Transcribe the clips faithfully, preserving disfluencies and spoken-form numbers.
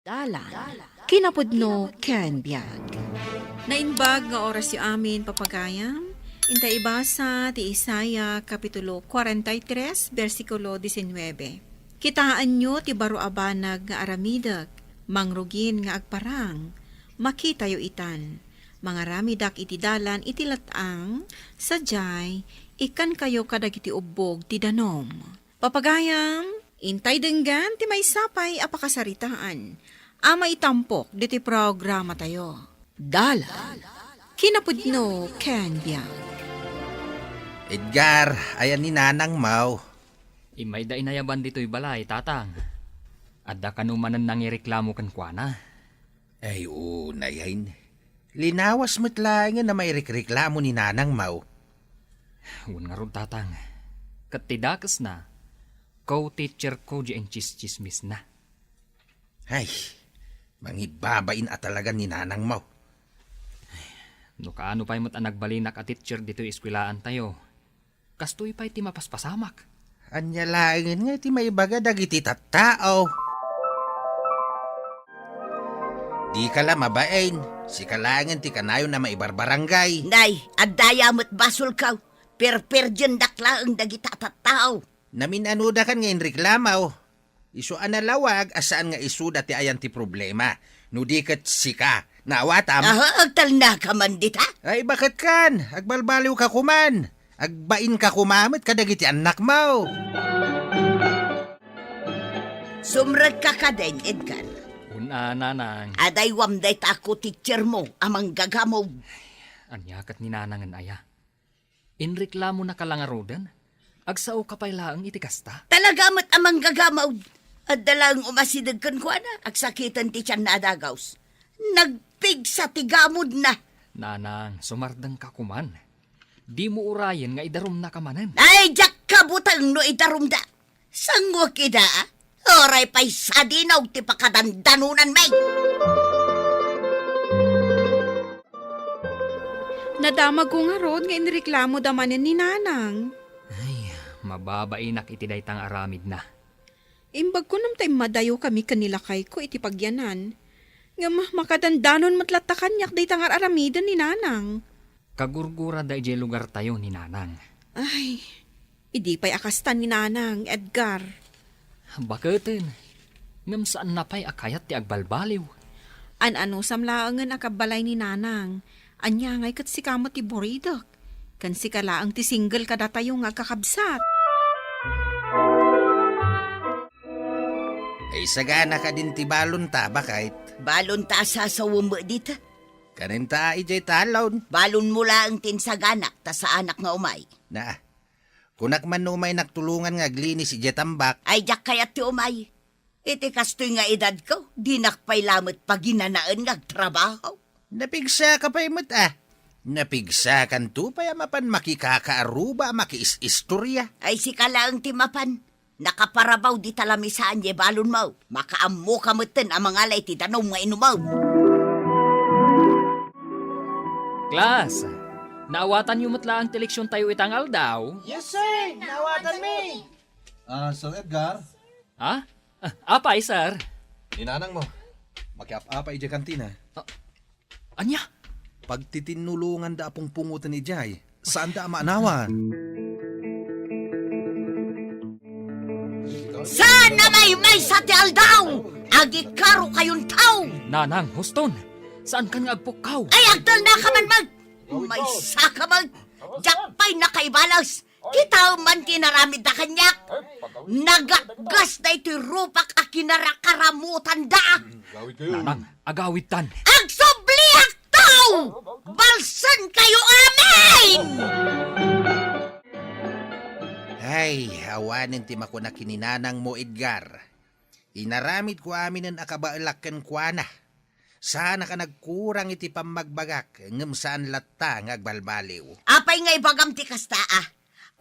Dalan, kinapudno ken biag. Naimbag nga orasyo amin, papagayam. Inta ibasa ti Isaiah Kapitulo forty-three, bersikulo diecinueve. Kitaenyo ti baro a banag nga aramidek, mangrugin nga agparang. Makitayo itan. Mangaramedak iti dalan iti let-ang, sadiay, ikkankayo kadagiti ubbog ti danum. Papagayam, intay denggan ti maysa pay a pakasaritaan a maitampok ditoy programatayo. Dalan, kinapudno ken biag. Edgar, ayan ni Nanang Mau. Immayda inayaban ditoy balay, Tatang. Adda kano manen nangireklamo kenkuana? Ay, oo, nayain. Linawas met laengen a mairikreklamo ni Nanang Mau. Wen ngarud, Tatang. Ket ti dakesna, co-teacher ko diay intsistsismisna. Ay, mangibabain a talaga ni Nanang Mau. No kaano pay met a nagbalinak a teacher ditoy eskwelaantayo, kastoy pay ti mapaspasamak. Ania laengen nga iti maibaga dagiti tattao? Dika la mabain, sika laengen ti kanayon a maibarbarangay. Nay, adda aya met basolko. Perperdiendak laeng dagiti tattao. Namin-anodakan nga inreklamo. Isu a nalawag a saan nga isuda ti ayan ti problema. No di ket sika, naawatam? Aha, agtalnaka man dita? Ay, baket kan? Agbalbaliwka koman. Agbainka koma met kadagiti annakmo. Sumrekka kadin, Edgar. Una, Nanang. Adaywam dayta a co-teachermo a manggagamod. Ania ket ni Nanangen aya? Inreklamonaka la ngaruden? Agsaoka pay laeng iti kasta? Talaga met a manggagamod. Adda laeng umasideg kenkuana, agsakiten ti tianna a dagaus. Nagpigsa ti gamodna. Nanang, sumardengka koman. Dimo urayen nga idarumnaka manen. Ay, diak kabuteng no idarumda. Sanguek ida, uray pay sadinaw ti pakadandanonanmi. Nadamagko ngarud nga inreklamoda manen ni Nanang. Ay, mababainak iti dayta nga aramidna. Imbagko ngem ta immadayokami ken ni lakayko iti pagyanan. Ngem makadandanon met latta kaniak dayta nga ar-aramiden ni Nanang. Kagurgurada idiay lugartayo ni Nanang. Ay, idi pay a kasta ni Nanang, Edgar. Baketen, ngem saanna pay a kayat ti agbalbaliw. An-anusam laengen a kabbalay ni Nanang. Ania ngay ket sika met ti buridek. Ken sika laeng ti single kadatayo nga agkakabsat. Ay, sagana kadin ti balonta, baket. Balonta a sasawem met dita. Kanenta idiay talon. Balonmo laeng ti insaganak, ta saanak nga umay. Na, kunak man no umaynak tulongan nga aglinis idiay tambak. Ay, diak kayat ti umay. Iti kastoy nga edadko, dinak pay lamet paginanaen nga agtrabaho. Napigsaka pay met, a. Napigsakanto pay a mapan makikakaaruba a makiis-istorya. Ay, sika laeng ti mapan. Nakaparabaw dita lamisaan diay balonmo. Makaammoka metten a mangala iti danum nga inumem. Class, naawatanyo met laeng ti leksiontayo ita nga aldaw? Yes, sir! Naawatanmi! Ah, Sir Edgar? Ha? Ah, apay, sir? Ni Nanangmo. Makiap-apay idiay kantina. Ah, ania? Pagtitinnulonganda a pungpungoten idiay. Saanda a maanawan. Saan a maymaysa ti aldaw? Agikkarokayonto! Nanang, huston! Saankan nga agpukkaw? Ay, agtalnaka man, Mag! Maysaka, Mag! Diak pay nakaibales! Kitaem man ti inaramidda kaniak. Nagatgas daytoy rupak a kinarakaramutanda. Nanang, agawidtan. Agsubliakto! Balsenkayo amin! Ay, awanen ti makuna ken ni Nanangmo, Edgar. Inaramidko aminen a kabaelak kenkuana. Saanak a nagkurang iti pammagbagak, ngem saan latta nga agbalbaliw. Apay nga ibagam ti kasta, a?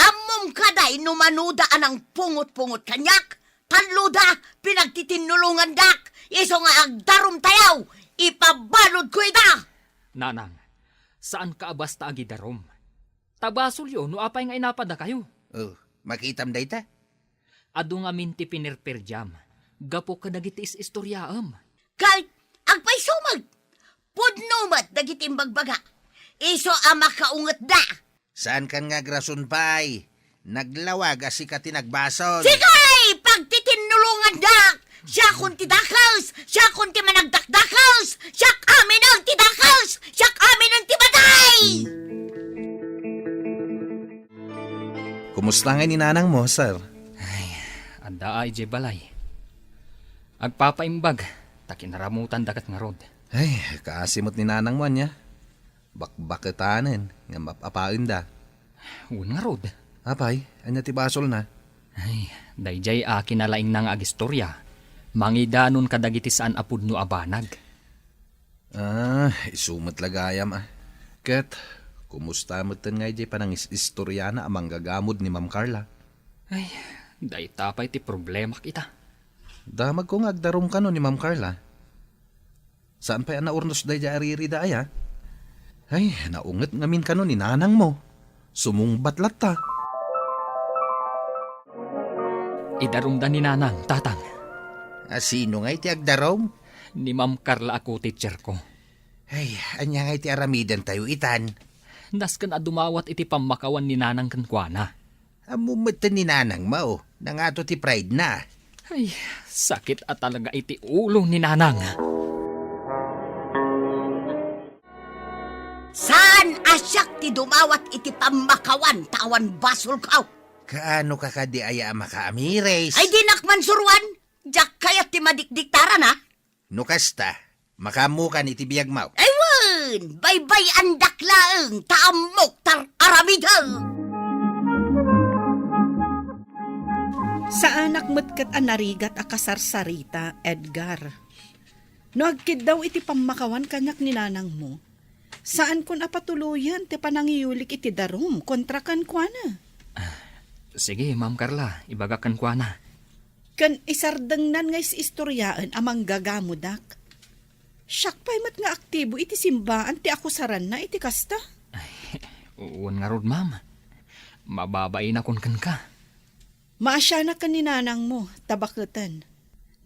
Ammom kadi no manoda a nangpungot-pungot kaniak? Talloda, pinagtitinulongandak, isu nga agdarumtayo, ipabaludko ida! Nanang, saanka a basta agidarum. Ta basolyo no apay nga inapadakayo. Oh, makitam dayta? Adu ngamin ti pinerperdiam gapu kadagiti is-istoriaem. Ket agpayso met, pudno met dagiti imbagbaga. Isu a makaungetda. Saankan nga agrason pay. Naglawag a sika ti nagbasol. Sige! Pagtitinnulongandak! Siakon ti dakes! Siakon ti managdakdakes! Siak aminen ti dakes! Siak aminen ti matay! Kumusta ngay ni nanang mo, sir? Ay, adda a idiay balay. Agpapaimbag, ta kinaramutanda ket ngarud. Ay, kaasi met ni nanang mo, ania? Bakbaketanen nga map-apaenda. Wen ngarud. Apay, ania ti basolna? Ay, daydiay a kinalaingna nga agistorya. Mangidanon kadagiti saan a pudno a banag. Ah, isu met la gayam, ah. Ket, kumusta metten ngay diay panangis-istoriana a manggagamod ni Ma'am Carla? Ay, dayta pay ti problemak ita. Damagko nga agdarum kano ni Ma'am Carla. Saan pay a naurnos daydiay a ririda aya? Ay, naunget ngamin kano ni nanang mo. Sumungbat latta. Idarumda ni nanang, tatang. A, sino ngay ti agdarum? Ni Ma'am Carla a co-teacher ko. Ay, ania ngay ti aramidentayo itan? Nasken a dumawat iti pammakawan ni nanang kenkuana. Ammom metten ni nanang mo, nangato ti pride na. Ay, sakit a talaga iti ulo ni nanang. Saan a siak ti dumawat iti pammakawan ta awan basolko? Kaano ka kadi aya a makaamiris? Ay, dinak man suruan. Diak kayat ti madikdiktaran, ha? No kasta, makaammokan iti biagmo. Ay wen, baybay-andak laeng ta ammok tar-aramidek. Saanak met ket a narigat a kasarsarita, Edgar. No agkiddaw iti pammakawan kaniak ni nanangmo, saankon a patuloyen ti panangiyulik iti darum kontra kenkuana. Ah, sige, Ma'am Carla, ibagak kenkuana. Ken isardengnan nga is-istoriaen a manggagamodak. Siak pay met nga aktibo iti simbaan ti akusaranna iti kasta. Ay, wen ngarud, ma'am. Mababainakon kenka. Maasianak ken ni nanangmo, ta baketen.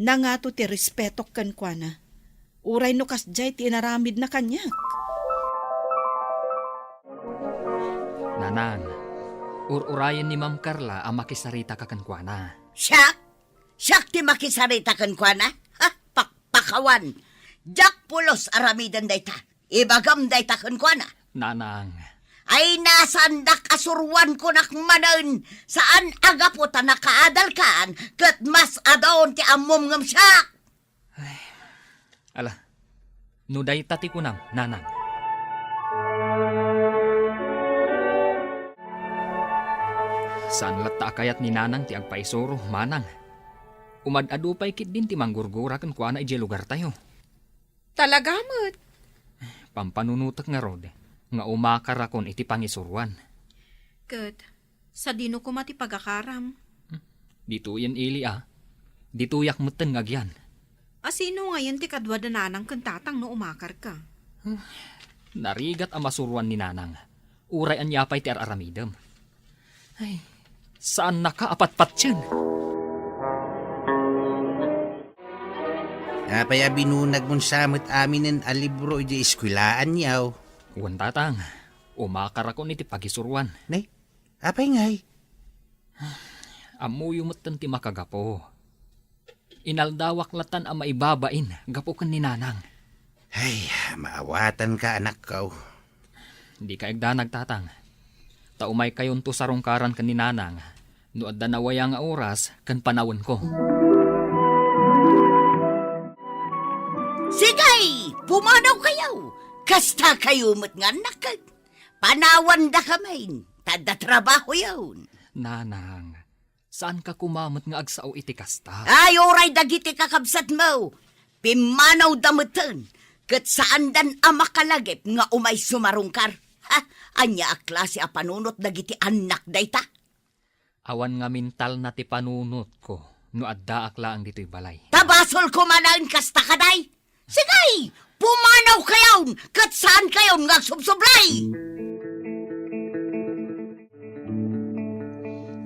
Nangato ti respetok kenkuana. Uray no kasdiay ti inaramidna kaniak. Nanang, ur-urayen ni Ma'am Carla a makisaritaka kenkuana. Siak? Siak ti makisarita kenkuana? Ha? Pakpakawan! Diak pulos aramiden dayta. Ibagam dayta kenkuana. Nanang. Ay, nasandak a suruan kunak manen, saan a gapu ta nakaadalkan, ket mas adaon ti ammom ngem siak. Ay, ala, no dayta ti kunam, nanang. Saan latta a kayat ni nanang ti agpaisuro, manang. Umad-adu pay ketdin ti manggurgura kenkuana idiay lugartayo. Talaga met. Pampanunotek ngarud nga umakarakon iti pangisuruan. Ket, sadino koma ti pagakaram? Ditoyen ili a. Ditoyak metten nga agyan. A sino ngayen ti kadua da nanang ken tatang no umakarka? Narigat a masuroan ni nanang. Uray ania pay ti ar-aramidem. Ay, saannaka a patpatien. Apay a binunagmon sa met aminen a libro idiay eskuelaan, yaw? Wen, tatang, umakarakon iti pagisuroan. Ne? Apay ngay? Ammoyo metten ti makagapu. Inaldawak latan a maibabain gapu ken ni nanang. Ay, maawatanka, anakko. Dika agdanag, tatang. Ta umaykayonto sarungkaran ken ni nanang no adda nawaya nga oras ken panawenko. Sige, pumanawkayo. Kastakayo met nga annak. Panawandakamin, ta adda trabahoyon. Nanang, saanka koma met nga agsao iti kasta? Ay, uray dagiti kakabsatmo, pimmanawda metten, ket saandan a makalagip nga umay sumarungkar. Ha? Ania a klase a panunot dagiti annak dayta? Awan nga mentalna ti panunotko no addaak laeng ditoy balay. Ta basol koma laeng kasta, kaday? Sige, pumanawkayon, ket saankayon nga agsubsublay!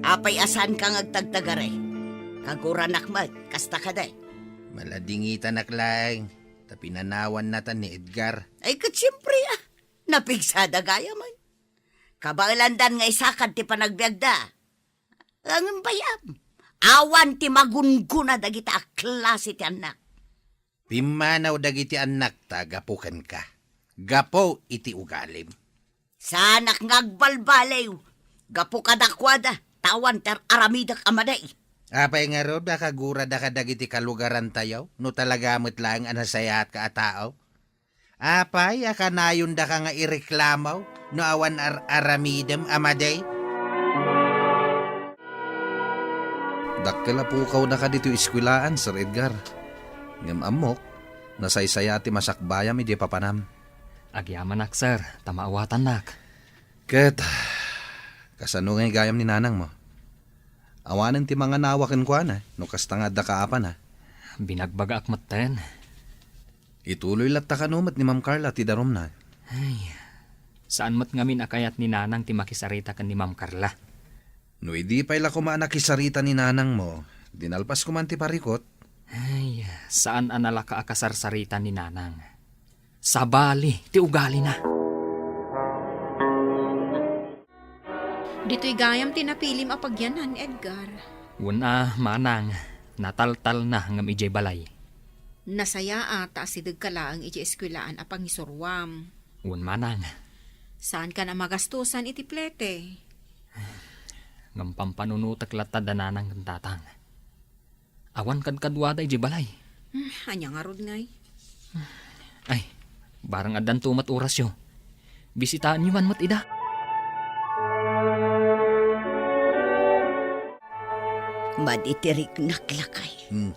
Apay a saanka nga agtagtagari? Kaguranak met, kasta kadi? Maladingitanak laeng, ta pinanawannatan ni Edgar. Ay, ket siempre, ah. Napigsada gayam, ay. Kabaelandan nga isakad ti panagbiagda. Ngem bay-am, awan ti magunggona dagita a klase ti annak. Pimmanaw dagiti annakta gapu kenka, gapu iti ugalim. Saanak nga agbalbaliw gapu kadakuada, ta awan ti ar-aramidek a madi. Apay ngarud a kagurada kadagiti kalugarantayo no talaga met laeng a nasayaatka a tao? Apay a kanayondaka nga ireklamo no awan ar-aramidem a madi? Dakkel a pukawdaka ditoy eskuelaan, Sir Edgar. Ngem ammok, nasaysayaat ti masakbayam idiay papanam. Agyamanak, sir, ta maawatannak. Ket, kasano ngay gayam ni nanangmo? Awanen ti manganawa kenkuana, no kasta nga adda kaapana. Binagbagaak metten. Ituloy latta kano met ni Ma'am Carla ti darumna. Ay, saan met ngamin a kayat ni Nanang ti makisarita ken ni Ma'am Carla. No idi pay la koma a nakisarita ni nanangmo, dinalpas koman ti parikut. Ay, saan a nalaka a kasarsarita ni Nanang. Sabali ti ugalina. Ditoy gayam ti napilim a pagyanan, Edgar. Wen a, manang, nataltalna ngem idiay balay. Nasayaat ta asidegka laeng idiay eskuelaan a pangisuruam. Wen manang. Saankan a magastosan iti plete. Ngem pampanunotek latta da nanang ken tatang. Awan kadkaduada idiay balay. Hmm, ania ngarud ngay? Ay, barang addanto met orasyo. Bisitaenyo man met ida. Madi ti riknak, lakay. Hmm.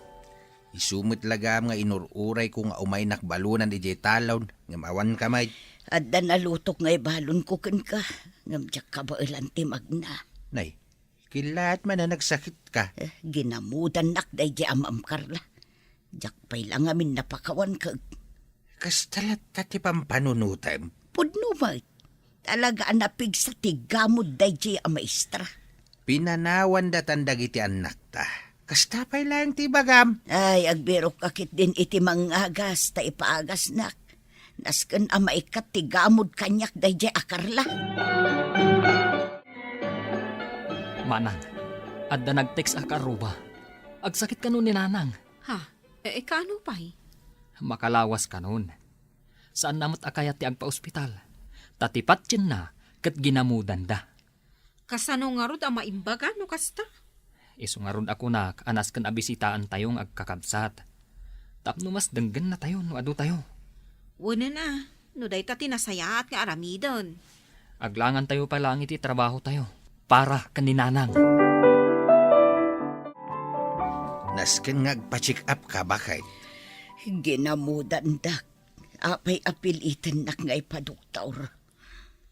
Isu met lagam nga inur-urayko nga umaynak balonan idiay talon, ngem awanka met. Adda nalutok nga ibalonko kenka, ngem diak kabaelan ti magna. Nay, Killaat man a nagsakitka. Eh, ginamudannak daydiay a Ma'am Carla. Diak pay la ngamin napakawan ket. Kasta latta ti pampanunotem? Pudno met. Talaga a napigsa ti gamod daydiay a maestra. Pinanawan datan dagiti annakta. Kasta pay laeng ti ibagam. Ay, agbirokka ketdin iti mangagas ta ipaagasnak. Nasken a maikkat ti gamod kaniak daydiay a Carla. Manang, adda nag-text a kaarruba. Agsakit kano ni Nanang. Ha? E, e, kaano pay? Makalawas kanon. Saanna met a kayat ti agpaospital. Ta ti patienna ket ginamudanda. Kasano ngarud a maimbaga no kasta? Isu ngarud a kunak a nasken a bisitaentayo nga agkakabsat. Tapno mas denggennatayo no adutayo. Wen a, no dayta ti nasayaat nga aramiden. Aglangantayo pay laeng iti trabahotayo para ken ni Nanang. Nasken nga agpa-check up ka, baket? Ginamudandak. Apay a pilitennak nga ipadoktor?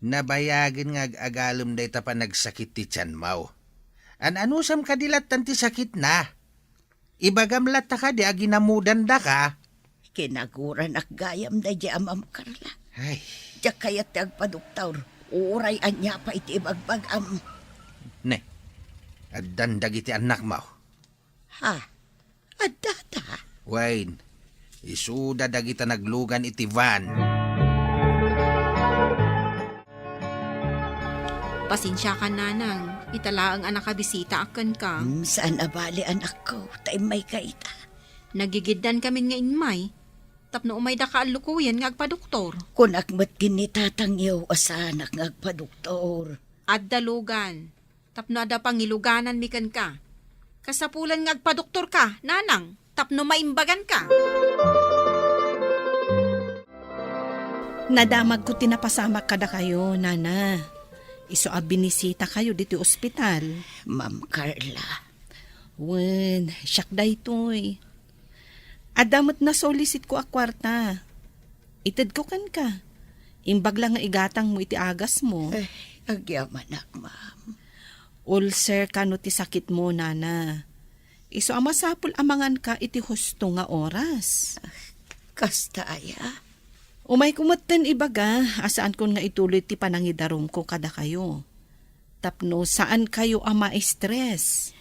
Nabayagen nga ag-agalem dayta panagsakit ti tianmo. An-anusam kadi lattan ti sakitna? Ibagam latta kadi a ginamudandaka? Kinaguranak gayam daydiay a Ma'am Carla. Ay. Diak kayat ti agpadoktor. Uray ania pay ti ibagbagam. Ne, addan dagiti annakmo. Ha? Addata? Wen, isuda dagita naglugan iti van. Pasensiakan, Nanang. Ita laeng a nakabisitaak kenka. Hmm, saan a bale, anakko, ta immayka ita. Nagigiddan kamin nga immay. Tapno umaydaka a lukoyen nga agpadoktor. Kunak met ken ni tatangyo a saanak nga agpadoktor. Adda lugan. Tapno adda pangilugananmi kenka. Kasapulan nga agpadoktorka, Nanang, tapno maimbaganka. Nadamagko ti napasamak kadakayo, Nana. Isu a binisitakayo ditoy ospital. Ma'am Carla. Wen, siak daytoy. Adda met nasolisitko a kuarta. Itedko kenka. Imbag la nga igatangmo iti agasmo. Eh, agyamanak, ma'am. Ulcer kano ti sakitmo, Nana. Isu a masapul a manganka iti husto nga oras. Kasta aya? Umayko metten ibaga a saankon nga ituloy ti panangidarumko kadakayo. Tapno saankayo a ma-stress.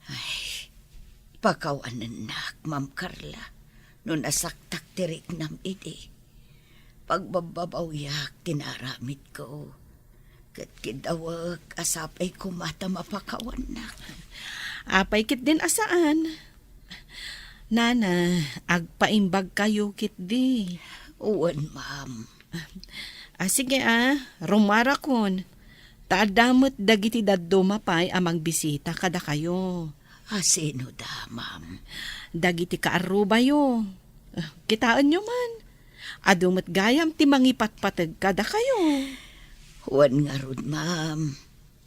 Ay, Pakawanennak, Ma'am Carla, no nasaktak ti riknam idi. Pagbabbabawiak ti naaramidko, ket kiddawek a sapay koma ta mapakawannak. Apay ketdin a saan? Nana, agpaimbagkayo ketdi. Wen, ma'am. Ah, sige, ah, rumarakon. Ta adda met dagiti dadduma pay a magbisita kadakayo. A sino da, ma'am? Dagiti kaarrubayo. Ah, kitaenyo man. Adu met gayam ti mangipatpateg kadakayo. Wen ngarud, ma'am.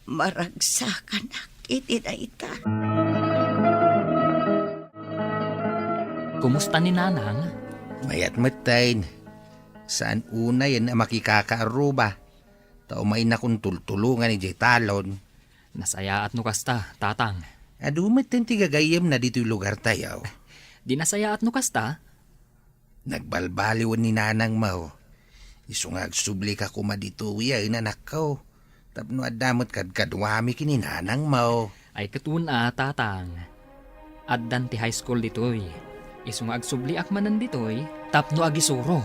Maragsakanak iti dayta. Kumusta ni Nanang? Mayat metten. Saan unayen a makikakaarruba. Ta umaynakon tultulongan idiay talon. Nasayaat no kasta, Tatang. Adu metten ti gagayyemna ditoy lugartayo. Di nasayaat no kasta? Nagbalbaliwen ni Nanangmo. Isu nga agsubli ka koma ditoyen, anakko. Tapno adda met kadkaduami ken ni Nanangmo. Ay, ket wen a, Tatang. Addan ti high school ditoy. Isu nga agsubliak manen ditoy tapno agisuro.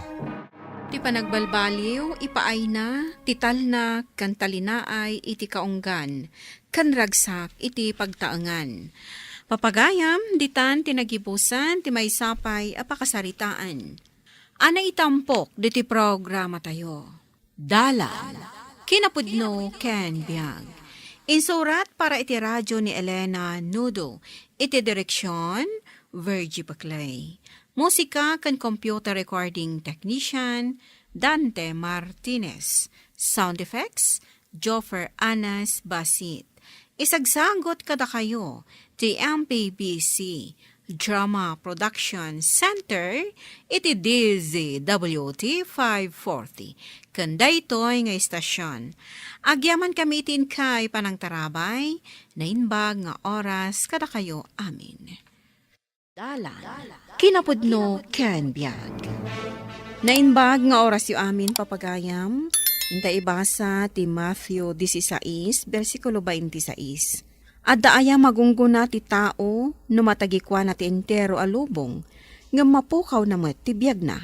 Ti panagbalbaliw, ipaayna, ti talna, ken talinaay iti kaunggan, ken ragsak iti pagtaengan. Papagayam, ditan ti nagibusan ti maysa pay a pakasaritaan. A naitampok diti programatayo. Dalan, kinapudno ken biag. Insurat para iti radio ni Elena Nudo. Iti direksyon, Virgie Paclay. Musika ken computer recording technician, Dante Martinez. Sound effects, Joffer Anas Basit. Isagsagot kadakayo ti M P B C Drama Production Center iti D Z W T five forty. Ken daytoy nga istasyon, agyamankami iti inkay panangtarabay, naimbag nga oras kadakayo amin. Dalan, kinapudno ken biag. Naimbag nga orasyo amin, papagayam. Inta ibasa ti Matthew disisais, bersikulo baintisais. Adda aya magunggona ti tao no matagikuana ti entero a lubong, ngem mapukawna met ti biagna?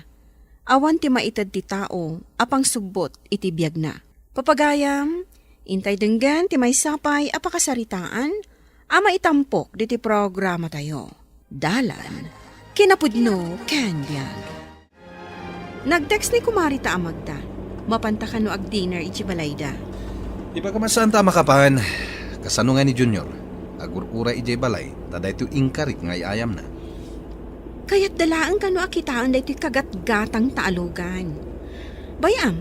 Awan ti maited ti tao a pangsubbot iti biagna. Papagayam, intay denggen ti maysa pay a pakasaritaan a maitampok diti programatayo. Dalan, kinapudno ken biag. Nag-text ni Kumari ta a Magda. Mapanta kano ag-dinner iti balayda? Ibagam a saanta a makapan. Kasano nga ni Junior? Agur-uray idiay balay, ta daytoy inkarik nga ay-ayamna. Kayatda laeng kano a kitaen daytoy kagatgatang ta a lugan. Bay-am,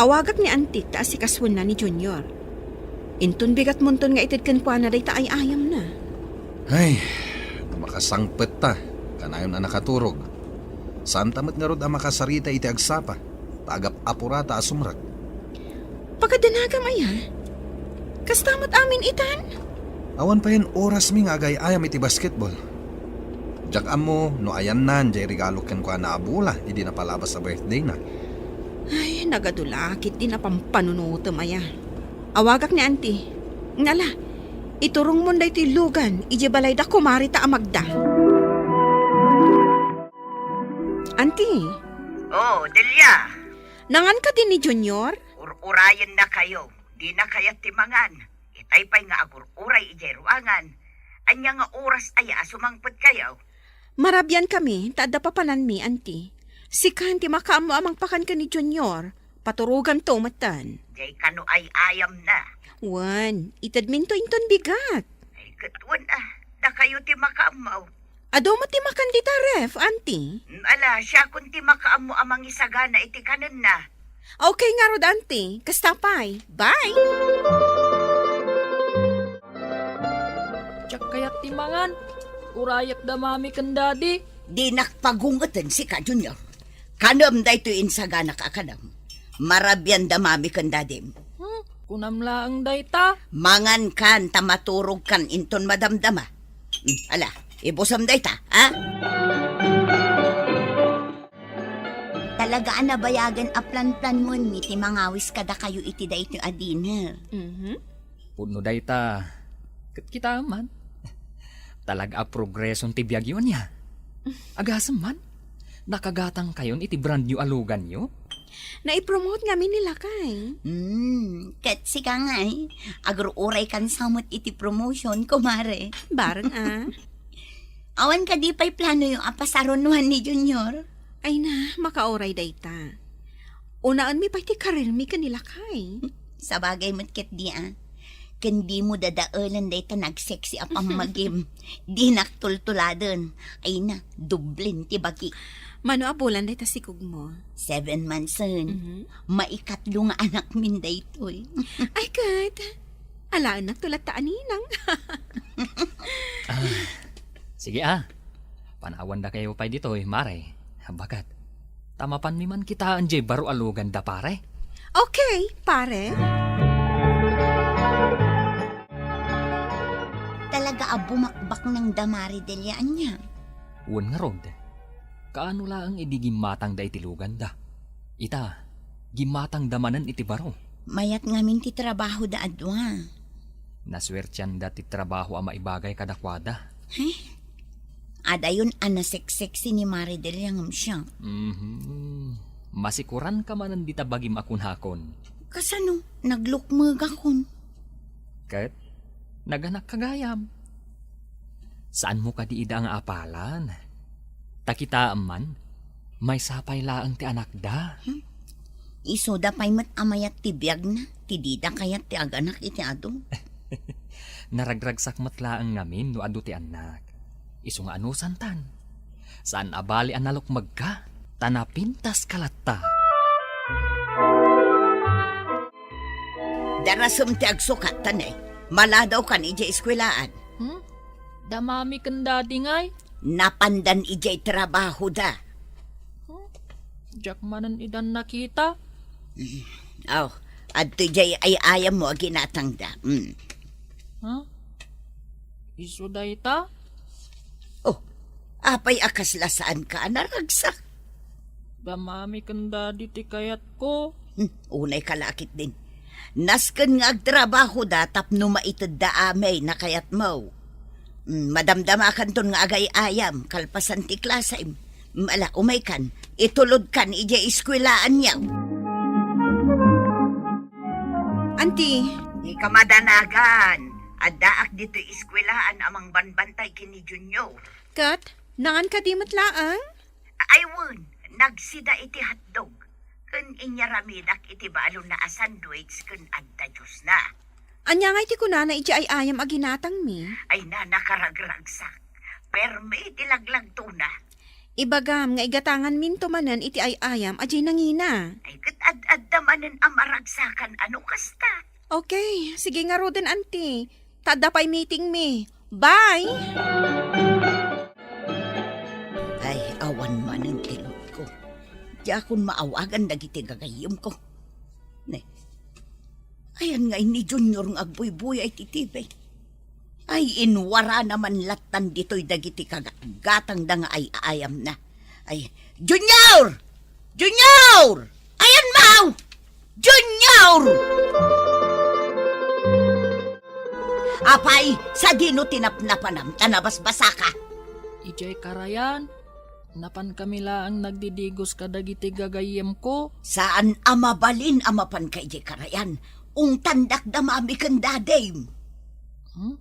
awagak ni Antik ta asikasoenna ni Junior. Inton bigatmonton nga ited kenkuana dayta ay-ayamna. Ay, no makasangpet ta, kanayon a nakaturog. Saanta met ngarud a makasarita iti agsapa, ta agap-apurata a sumrek. Pakadanagam aya? Kasta met amin itan? Awan payen orasmi nga agay-ayam iti basketball. Diak ammo no ayanna diay regalo kenkuana a bola idi napalabas a birthday-na. Ay, nagadu la ketdi napampanunotem aya. Awagak ni Auntie. Ngala, iturongmon daytoy lugan idiay balayda, Kumari ta a Magda. Auntie. Oh, Delia. Nangan kadi ni Junior? Ur-urayenna kayo. Dina kayat ti mangan. Itay pay nga agur-uray idiay ruangan. Ania nga oras aya a sumangpet kayo? Marabian kami, ta adda papananmi, Auntie. Sikan ti makaammo a mangpakan ken ni Junior. Paturoganto metten. Diay kano ay-ayamna? Wen, itedminto inton bigat. Ay, ket wen a, dakayo ti makaammo. Adu met ti makan dita ref, Auntie? Mm, ala, siakon ti makaammo a mangisagana iti kanenna. Okay ngarud, Auntie. Kasta pay. Bye! Diak kayat ti mangan. Urayak da Mami ken Daddy. Dinak pagungeten sika, Junior. Kanem daytoy insaganak a kanem. Marabian da Mami ken Daddy. Hmm, kunam laeng dayta. Mangankan ta maturogkan inton madamdama. Hmm, ala, ibusem dayta, ha? Talaga a nabayagen a planplanmonmi ti mangawis kadakayo iti daytoy a dinner. Mhm. Pudno dayta, ket kitaem man. Talaga a progreson ti biagyo ania. Agasem man, nakagatangkayon iti brand new a luganyo? Naipromote ngamin ni lakay. Hmm, ket sika ngay, agruuray kan samot iti promotion, kumare. Bareng a. Awan kadi pay planoyo a pasarunoan ni Junior? Ay na, makauray dayta. Unaenmi pay ti karirmi ken ni lakay. Sabagay met ketdi a. Ken dimo dadaelen dayta nagsexy a pammagim. Dinak tultuladen. Ay na, dublen ti bagi. Mano a bulan dayta sikogmo? Seven months en. Mhm. Maikatlo nga anakmin daytoy. Ay, ket. Alaennakto latta a ninang. Ah, sige a. Panawandakayo pay ditoy, mare. Baket. Ta mapanmi man kitaen diay baro a luganda, pare. Okay, pare. Talaga a bumakbaknangda, Mare Delia, ania? Wen ngarud, kaano laeng idi gimmatangda iti luganda? Ita, gimmatangda manen iti baro. Mayat ngamin ti trabahoda a dua. Nasuertianda ti trabaho a maibagay kadakuada. He? Adayon a naseksexy ni Mare Delia ngem siak. Mhm. Masikuranka manen dita bagim a kunakon. Kasano? Naglukmegakon. Ket naganakka gayam. Saanmo kadi ida nga apalan? Ta kitaem man, maysa pay laeng ti anakda. Hmm? Isuda pay met a mayat ti biagna, ti dida kayat ti aganak iti adu. Naragragsak met laeng ngamin no adu ti annak. Isu nga anusantan. Saan a bali a nalukmegka, ta napintaska latta. Darasem ti agsukat, ta ne, maladawkan idiay eskuelaan. Hmm? Da Mami ken Daddy ngay? Napandan idiay trabahoda. Hmm? Diak manen idan nakita. Mm. Aw, adtoy diay ay-ayammo a ginatangda. Mm. Ha? Isu dayta? Oh, apay a kasla saanka a naragsak? Da Mami ken Daddy ti kayatko. Hmm, unay ka la ketdin. Nasken nga agtrabahoda tapno maitedda amay a kayatmo. Hmm, madamdamakanton nga agay-ayam kalpasan ti klasem. Hmm, ala, umaykan. Itulodkan idiay eskuelaanyo. Anti. Dika madanagan. Addaak ditoy eskuelaan a mangbanbantay ken ni Junior. Ket, nangan kadi met laeng? Ay wen, nagsida iti hotdog. Ken inyaramidak iti balonna a sandwich ken adda juice-na. Ania ngay ti kunana iti ay-ayam a ginatangmi? Ay na, nakaragragsak. Permi ti laglagtona. Ibagam nga igatanganminto manen iti ay-ayam a diay nangina. Ay, ket ad-adda manen a maragsakan a no kasta. Okay, sige ngaruden, Anti. Ta adda pay meetingmi. Bye! Ay, awan manen ti loadko. Diakon maawagan dagiti gagayyemko. Ne. Ayan nga ni Junior nga agbuybuya iti T V. Ay, inwarana man lattan ditoy dagiti kagatgatangda nga ay-ayamna. Ay, Junior! Junior! Ayan mo! Junior! Apay, sadino ti napnapanam ta nabasbasaka? Idiay karayan, napankami laeng nagdidigos kadagiti gagayyemko. Saan a mabalin a mapanka idiay karayan. Ungtandak da Mami ken Dadim. Hmm?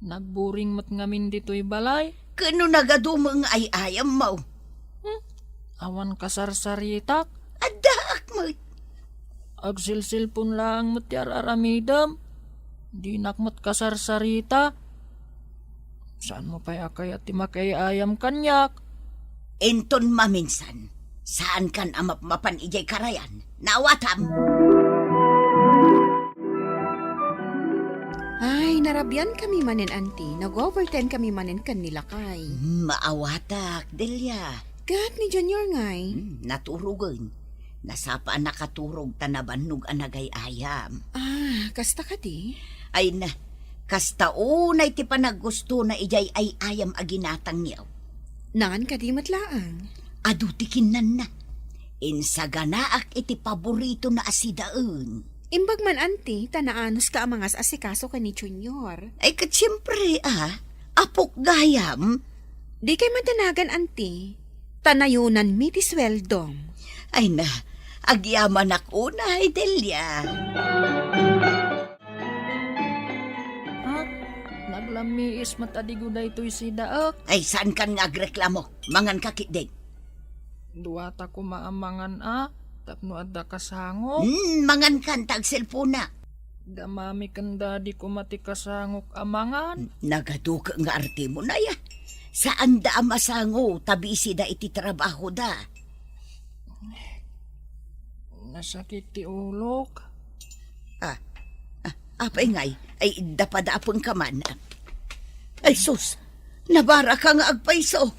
Nagburing met ngamin ditoy balay. Ken no nagadu met nga ay-ayammo? Hmm? Awan kasarsaritak. Addaak met. Agsilsilpon laeng met ti ar-aramidem. Dinak met kasarsarita. Saanmo pay a kayat ti makiay-ayam kaniak? Inton maminsan, saankan a mapmapan idiay karayan. Naawatam? Ay, narabiankami manen, Anti. Nag-overtime kami manen ken ni Lakay. Maawatak, Delia. Ket ni Junior ngay? Hmm, naturogen. Nasapa a nakaturog ta nabannog a nagay-ayam. Ah, kasta kadi? Ay na, kasta unay ti panaggustona idiay ay-ayam a ginatangyo. Nangan kadi met laeng? Adu ti kinnanna. Insaganaak iti paboritona a sidaen. Imbag man, Anti, ta naanuska a mangas-asikaso ken ni Junior. Ay, ket siempre, ah. Apok gayam? Dikay madanagan, anti, ta nayunanmi ti sueldom. Ay na, agyamanak unay, Delia. Ha? Naglammiis met a digo daytoy sidaek? Ay, saankan nga agreklamo. Manganka ketdin. Duata koma a mangan a, tapno adda kasangok. Hmm, mangankan ta agselponak. Damami ken dadi koma ti kasangok a mangan. Nagaduke nga artemo, Nay, a. Saanda a masango ta bisida iti trabahoda. Nasakit ti ulok. Ah, ah, apay ngay? Ay, dapadapengka man. Ay, sus! Nabaraka nga agpayso.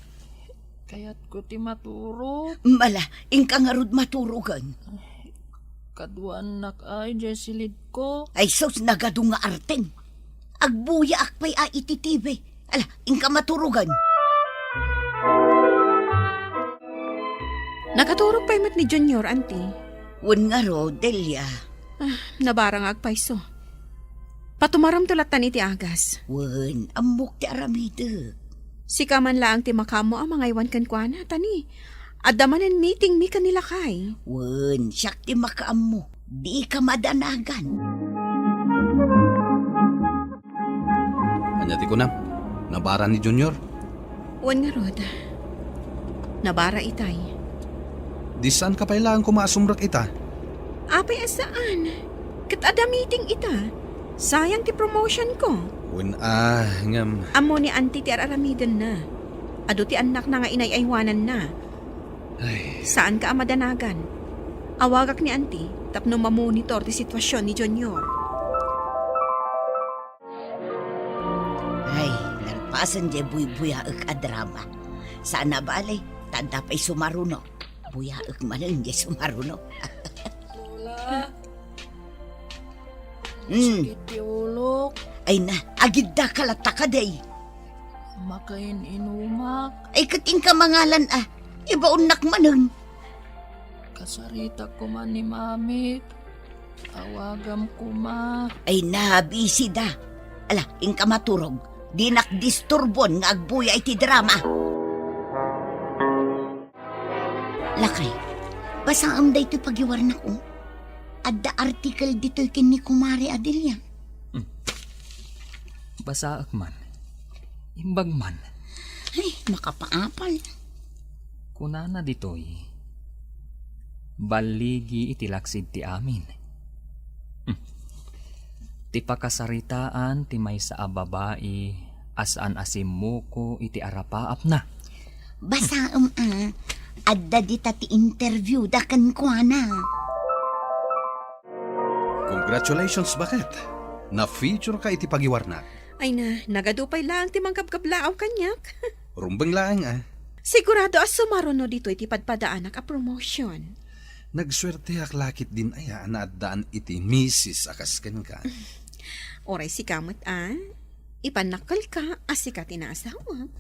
Kayatko ti maturog. Mala, inka ngarud maturogen. Kaduaannak ay, Jessilid ko. Ay, sus, nagadu nga artem. Agbuyaak pay a iti T V. Ala, inka maturogen. Nakaturog pay met ni Junior, anti. Wen ngarud, Delia. Ah, nabara nga agpayso. Patumaramto lattan iti agas. Wen, ammok ti aramidek. Sika man laeng ti makaammo a mangaywan kenkuana, tani. Adda manen meetingmi ken ni lakay. Wen, siak ti makaammo. Dika madanagan. Ania ti kunam? Nabara ni Junior? Wen ngarud. Nabara itay. Di saanka pay laeng koma a sumrek ita? Apay a saan? Ket adda meeting ita. Sayang ti promotion ko. Wen a, ngem. Ammo ni anti ti ar-aramidenna. Adu ti annakna nga inay-aywananna. Ay. Saanka a madanagan. Awagak ni anti tapno mamonitor ti sitwasion ni Junior. Ay, nalpasen diay buybuyaek a drama. Saan a bale, ta adda pay sumaruno. Buyaek manen diay sumaruno. Lola. Hmm. Sakit ti ulok. Ay na, agidda ka latta kadi. Makain-inumak. Ay, ket inka mangalan a. Ibaonnak manen. Kasaritak koma ni Mami. Awagam koma. Ay na, bisida. Ala, inka maturog. Dinak disturbon nga agbuya iti drama. Lakay, basaem daytoy pagiwarnak, o. Adda article ditoy ken ni Kumare Adelia. Hmm. Basaek man. Imbag man. Ay, makapaapal. Kunana ditoy, "Balligi iti laksid ti amin." Hmm. Ti pakasaritaan ti maysa a babai a saan a simmuko iti arapaapna. Basaem a, adda dita ti interview da kenkuana. Congratulations, baket. Na-feature ka iti pagiwarnak. Ay na, nagadu pay laeng ti mangkabkablaaw kaniak. Rumbeng laeng a. Sigurado a sumaruno ditoy ti padpadaanak a promotion. Nagsuerteak la ketdin aya a naaddaan iti misis a kas kenka. Uray sika met a, ipannakkelka a sika ti naasawak.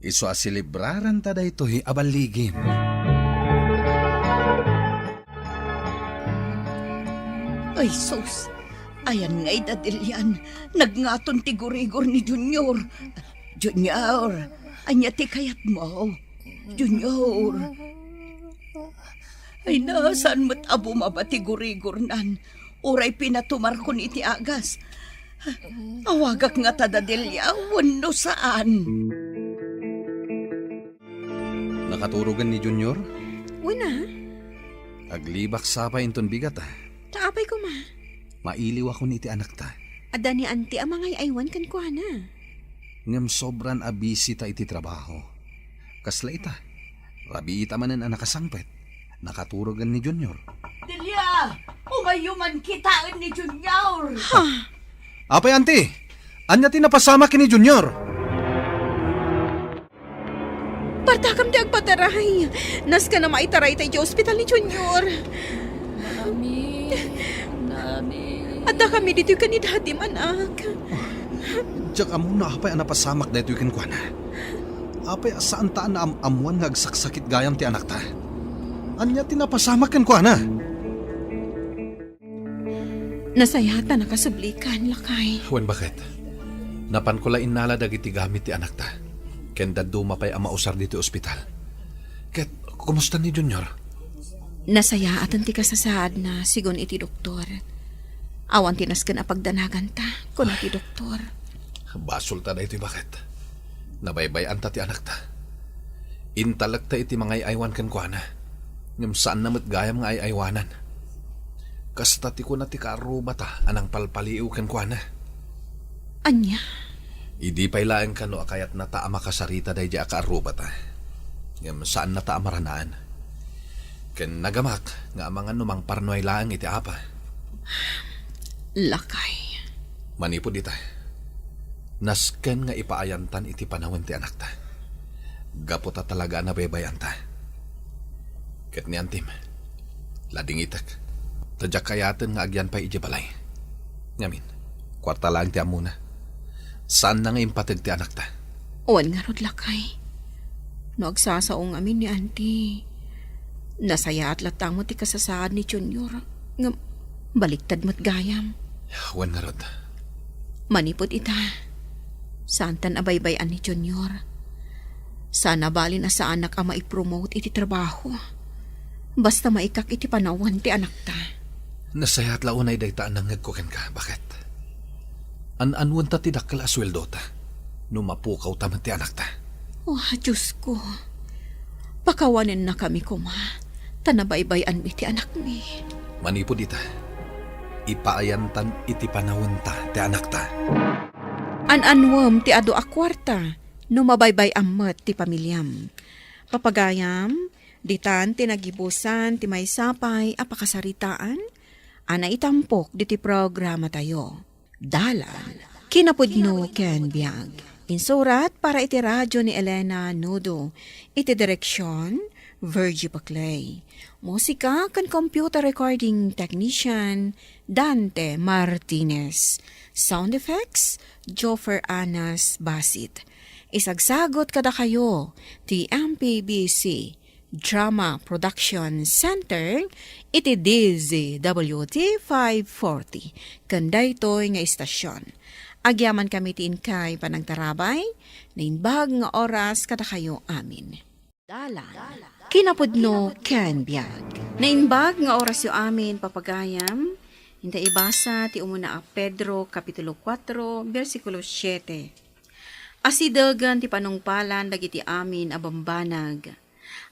Isu a selebraranta daytoy a balligim. Ay, sus! Ayan ngay da Delian, nagngaton ti gurigor ni Junior. Junior, ania ti kayatmo? Junior. Ay na, saan met a bumaba ti gurigornan? Uray pinatumarkon iti agas. Awagak ngata da Delia wenno saan? Nakaturogen ni Junior? Wen a. Aglibak sa pay inton bigat a. Ta apay koma? Mailiwakon iti anakta. Adda ni anti a mangay-aywan kenkuana. Ngem sobran a busy ta iti trabaho. Kasla ita, rabiita manen a nakasangpet. Nakaturogen ni Junior. Delia, umayyo man kitaen ni Junior. Ha? Apay, anti, ania ti napasamak ken ni Junior? Partakam ti agpataray. Nasken a maitaray ta idiay ospital ni Junior. Mami, Daddy. Adda kami ditoy ken ni Daddy, anak. Diak ammo no apay a napasamak daytoy kenkuana. Apay a saanta a naam-ammuan nga agsaksakit gayam ti anakta? Ania ti napasamak kenkuana? Nasayaat a nakasublikan, lakay. Wen, baket? Napanko la innala dagiti gamit ti anakta, ken dadduma pay a mausar ditoy ospital. Ket, kumusta ni Junior? Nasayaaten ti kasasaadna, sigun iti doktor. Awan ti nasken a pagdanaganta, kuna ti doktor. Basolta daytoy, baket. Nabaybay-anta ti anakta. Intalekta iti mangay-aywan kenkuana, ngem saanna met gayam nga ay-aywanan. Kasta ti kuna ti kaarrubata a nangpalpaliiw kenkuana. Ania? Idi pay laeng kano a kayatnata a makasarita daydiay a kaarrubata, ngem saannata a maranaan. Ken nagamak nga amangan no mangparnuay laeng iti apa. Lakay. Manipud ita, nasken nga ipaayantan iti panawen ti anakta. Gapu ta talaga a nabaybay-anta. Ket ni Antim, ladingitek. Ta diak kayaten nga agyan pay idiay balay. Ngamin, kuarta laeng ti ammona. Saanna nga impateg ti anakta. Wen ngarud, lakay. No agsasao ngamin ni Anti, nasayaat latta met ti kasasaad ni Junior. Ngem, baliktad met gayam. Wen ngarud. Manipud ita, saantan a baybay-an ni Junior. Saan a balin a saanak a maipromote iti trabaho. Basta maikak iti panawen ti anakta. Nasayaat la unay dayta a nangngegko kenka, baket? An-anwenta ti dakkel a sueldota no mapukawta met ti anakta. Oh, Diosko, pakawanennakami koma, ta nabaybay-anmi ti anakmi. Manipud ita, ipaayantan iti panawenta ti anakta. An-anwem ti adu a kuarta no mabaybay-am met ti pamiliam. Papagayam, ditan ti nagibusan ti maysa pay a pakasaritaan a naitampok diti programatayo. Dalan, kinapudno ken biag. Insurat para iti radyo ni Elena Nudo. Iti direksyon, Virgie Paclay. Musika ken computer recording technician, Dante Martinez. Sound effects, Joffer Anas Basit. Isagsagot kadakayo ti M P B C Drama Production Center iti D Z W T five forty ken daytoy nga istasyon. Agyamankami ti inkay panangtarabay, naimbag nga oras kadakayo amin. Dalan, kinapudno ken biag. Naimbag nga orasyo amin, papagayam. Inta ibasa ti umuna a Pedro, Kapitulo kuatro, bersikulo siete. Asidegen ti panungpalan dagiti amin a bambanag.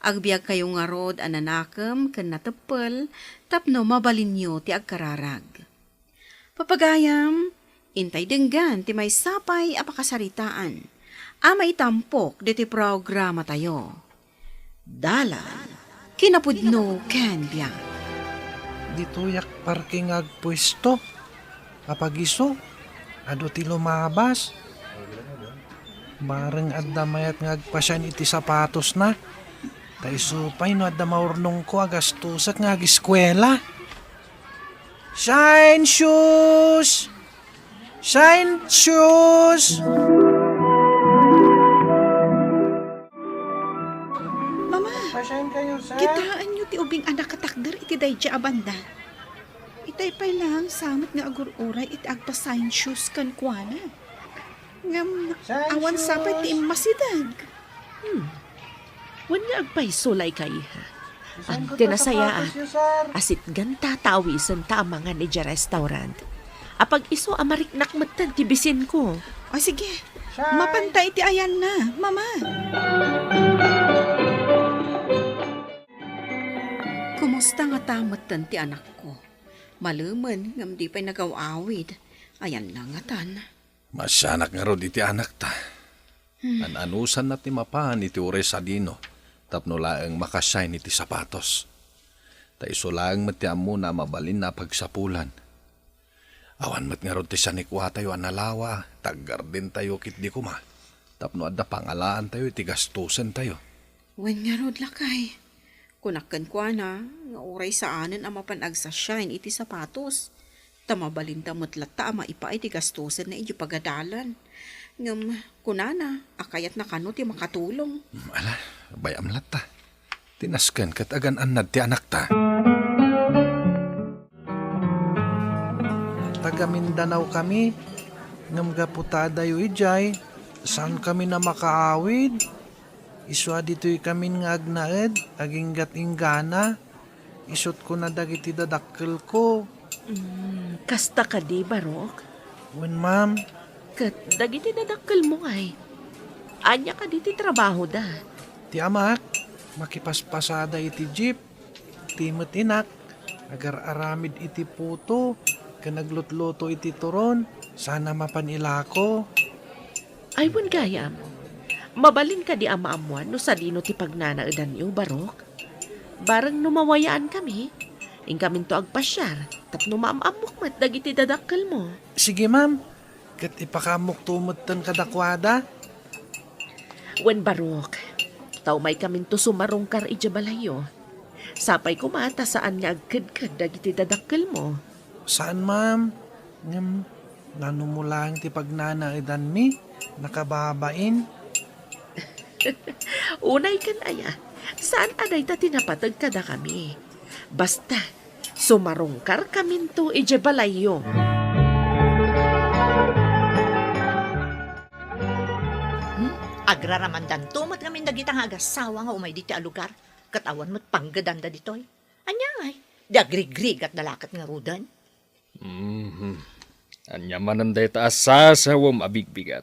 Agbiagkayo ngarud a nanakem ken nateppel tapno mabalinyo ti agkararag. Papagayam, intay denggan ti maysa pay a pakasaritaan a maitampok ditoy programatayo. Dalan, kinapudno ken biag. Ditoyak parking nga agpuesto. Apagiso, adu ti lumabas. Bareng adda mayat nga agpasian iti sapatosna. Ta isu pay no adda maurnongko a gastosek nga agiskuela. Shine shoes! Shine shoes! Mama, Pasyaen kayo, sir. Kitaenyo ti ubing a nakatakder iti daydiay a banda. Itay pay laeng sa met nga agur-uray iti agpa-shine shoes kenkuana. Ngem, awan sapay ti immasideg. Hmm. Wen nga agpayso, Laika, iha. Ag ti nasayaat, asitgan ta ta awisenta a mangan idiay restaurant. Apag-isu a mariknak metten ti bisinko. O, sige. Mapanta iti ayanna, Mama. Kumusta ngata metten ti anakko? Malemen ngem di pay nagaw-awid. Ayanna ngatan. Maasianak ngarud iti anakta. Hmm. An-anusanna ti mapan iti uray sadino tapno laeng makasian iti sapatos. Ta isu laeng met ti ammona a mabalinna a pagsapulan. Awan met ngarud ti sanikuatayo a nalawa, ta aggardentayo ketdi koma tapno adda pangalaantayo iti gastosentayo. Wen ngarud, lakay. Kunak kenkuana nga uray saanen a mapan agsasian iti sapatos, ta mabalinda met latta a maipaay ti gastosenna idiay pagadalan. Ngem kunana a kayatna kano ti makatulong. Hmm, ala, bay-am latta. Ti nasken ket agan-annad ti anakta. Taga Mindanao kami. Ngem gapu ta adayo idiay, saan kami a makaawid. Isu a ditoy kamin nga agnaed, aginggat inggana. Isut' kuna dagiti dadakkelko. Mm, kasta kadi, Barok? Wen, ma'am. Ket dagiti dadakkelmo ngay, ania kadi ti trabahoda? Ti amak, makipaspasada iti jeep. Ti met inak, agar-aramid iti puto, ken aglutluto iti turon, saan a mapan ilako. Ay, wen gayam, mabalin kadi a maammuan no sadino ti pagnanaedanyo, Barok? Bareng no mawayaan kami, inkaminto agpasiar, tapno maam-ammok met dagiti dadakkelmo. Sige, ma'am. Ket ipakaammokto metten kadakuada. Wen, Barok, ta umaykaminto sumarungkar idiay balayyo. Sapay koma ta saan nga agkedked dagiti dadakkelmo. Saan, ma'am. Ngem, nanuma laeng ti pagnanaedanmi, nakababain. Unay ken aya, saan a dayta ti napateg kadakami. Basta, sumarungkarkaminto idiay balayyo. Hmm? Agraramandanto met ngamin dagita nga agasawa nga umay ditoy a lugar, ket awan met panggedanda ditoy. Ania ngay? Di agrigrigatda la ket ngaruden? Mhm. Ania manen dayta a sasawem a bigbigat?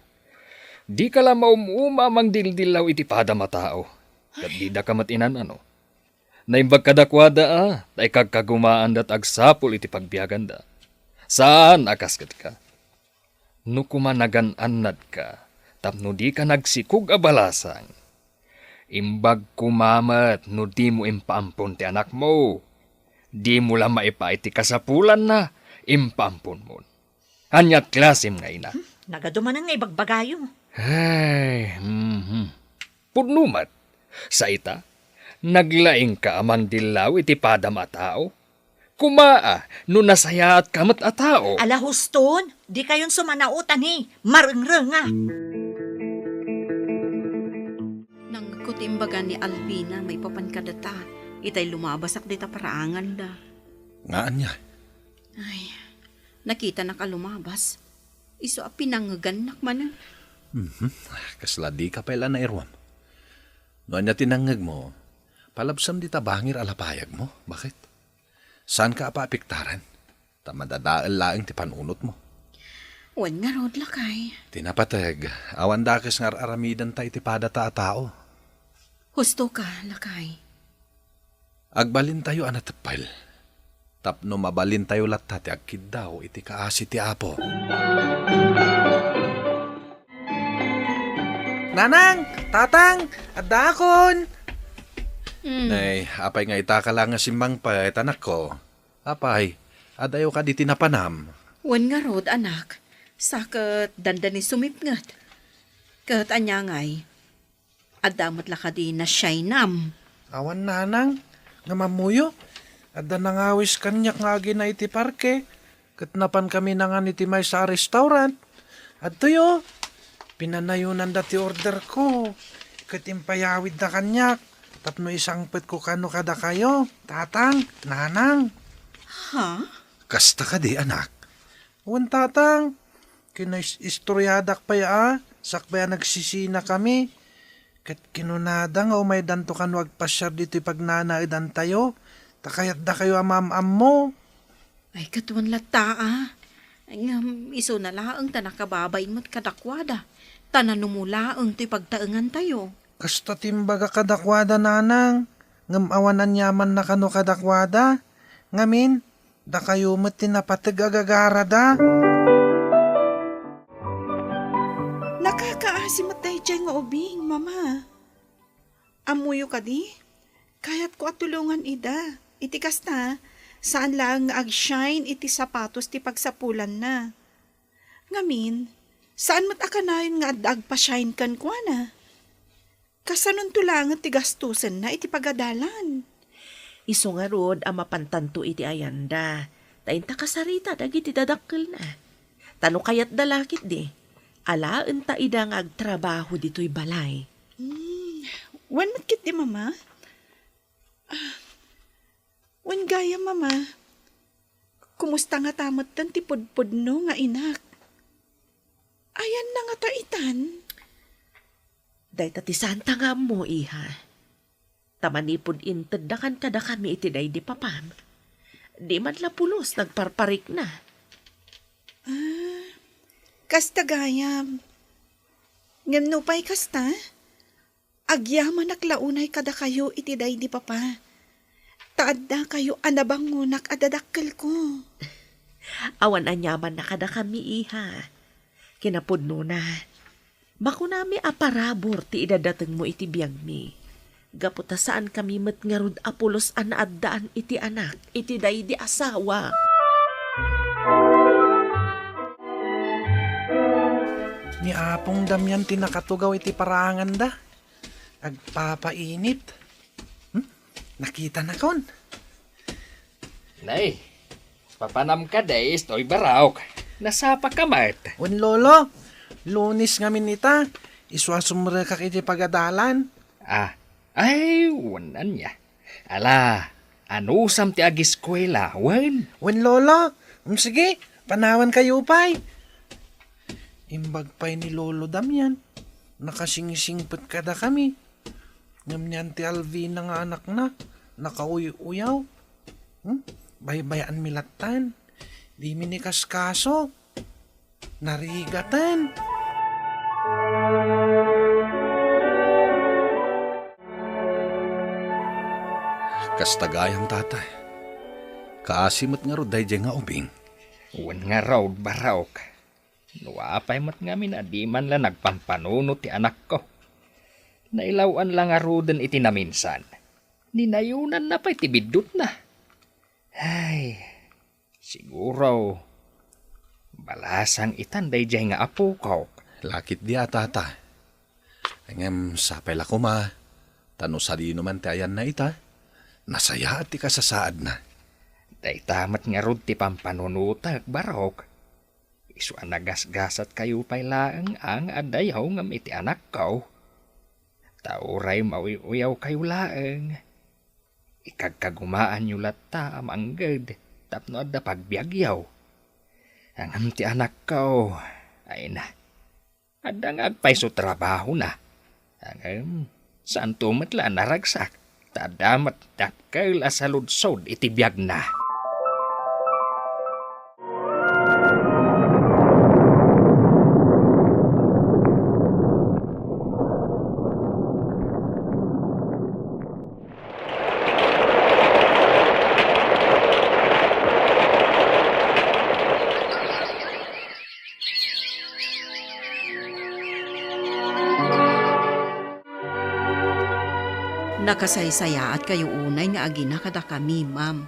Dika la maum-uma a mangdildillaw iti padam a tao, ket didaka met inan-ano. Naimbag kadakuada a ta ikagkagumaanda ti agsapul iti pagbiaganda. Saan a kasketka. No koma nagan-annadka tapno dika nagsikog a balasang, imbag koma met no dimo impaampon ti anakmo. Dimo la maipaay ti kasapulanna, impaamponmon. Ania ti klasim nga ina? Hmm, nagadu manen nga ibagbagayo. Ay, mhm. Pudno met. Sa ita, naglaingka a mangdillaw iti padam a tao? Koma a, no nasayaatka met a tao. Ala, huston, dikayon sumanautani, marengrenga. Nangngegko ti imbaga ni Alvina maipapan kadata, itay lumabasak dita paraanganda. Nga ania? Ay, nakitanak a lumabas. Isu a pinangngegannak manen. Mhm. Kasla dika pay la nairuam. No ania ti nangngegmo, palabsam dita bangir a lapayagmo. Bakit? Saanka a paapektaran, ta madadael laeng ti panunotmo. Wen ngarud, lakay. Ti napateg, awan dakes nga ar-aramidenta iti padata a tao. Husto ka, lakay. Agbalintayo a nateppel, tapno mabalintayo latta ti agkiddaw iti kaasi ti Apo. Nanang! Tatang! Addaakon! Mm. Nay, apay nga itaka la nga simmangpet, anakko? Apay, adayo kadi ti napanam? Wen ngarud, anak, sa ket dandani sumipnget. Ket ania ngay? Adda met la kadi nasiaynam? Awan, nanang, ngem ammoyo, adda nangawis kaniak nga agina iti parke, ket napankami nangan iti maysa a restaurant. Adtoyo, pinanayonanda ti orderko, ket impayawidda kaniak tapno isangpetko kano kadakayo, tatang, nanang. Ha? Kasta kadi, anak? Wen, tatang, kinais-istoryadak pay a sakbay a nagsisinakami. Ket kinunada nga umaydanto kano agpasiar ditoy pagnanaedantayo, ta kayatdakayo a maam-ammo. Ay, ket wen latta a. Ngem isuna laeng ta nakababain met kadakuada, ta nanumo laeng toy pagtaengantayo. Kasta ti imbaga kadakuada, nanang, ngem awan aniamanna kano kadakuada. Ngamin, dakayo met ti napateg a gagarada. Nakakaasi met daydiay nga ubing, Mama. Ammoyo kadi? Kayatko a tulongan ida. Iti kasta, saan laeng nga agshine iti sapatos ti pagsapulanna. Ngamin, saan met a kanayon nga adda agpashine kenkuana. Kasanonto laengen ti gastosenna iti pagadalan? Isu ngarud a mapantanto iti ayanda, ta inta kasarita dagiti dadakkelna. Ta no kayatda la ketdi, alaenta ida nga agtrabaho ditoy balay. Hmm, wen met ketdi, Mama? Ah, wen gayam, Mama. Kumusta ngata metten ti pudpudno nga inak? Yan na nga ta itan. Dayta ti saanta nga ammo, iha. Ta manipud inteddakan kadakami iti daydi papam, di man la pulos nagparparikna. Ah, kasta gayam. Ngem nupay kasta, agyamanak la unay kadakayo iti daydi papa. Ta addakayo a nabangonak a dadakkelko. Awan aniamanna kadakami, iha. Kinapudnona, makunami a parabur ti idadatengmo iti biagmi. Gapu ta saankami met ngarud a pulos a naaddaan iti anak iti daydi asawa. Ni Apong Damian ti nakatugaw iti paraanganda. Agpapainit. Hmm? Nakitanakon. Nay, papanam kadi istoy, Barok. Nasapaka met. Wen, Lolo, Lunes ngamin ita. Isu a sumrekak iti pagadalan. Ah, ay, wen ania. Ala, anusam ti agiskuela, wen? Wen, Lolo. Mm, sige, panawankayo pay. Imbag pay ni Lolo Damian, nakasingsingpet kadakami. Ngem ni Auntie Alvina nga anakna, nakauy-uyaw. Hmm? Baybay-anmi lattan. Dimi nikaskaso. Narigaten. Kasta gayam, Tata. Kaasi met ngarud daydiay nga ubing. Wen ngarud, Barok. No apay met ngamin a di man la nagpampanunot ti anakko. Nailaw-an la ngaruden iti naminsan. Ninayonanna pay ti biddutna. Ay, siguro, balasang itan daydiay nga apokok. Lakit di a, Tata. Ngem sapay la koma, ta no sadino man ti ayanna ita, nasayaat ti kasasaadna. Dayta met ngarud ti pampanunotek, Barok. Isu a nagasgasatkayo pay laeng a nga adayo ngem iti anakko. Ta uray mauy-uyawkayo laeng, ikagkagumaanyo latta a mangged tapno adda pagbiagyo. Ngem ti anakko, ay na, adda nga agpayso trabahona. Ngem, saanto met la a naragsak, ta adda met dakkel a saludsod iti biagna. Nakasaysayaatkayo unay nga agina kadakami, ma'am.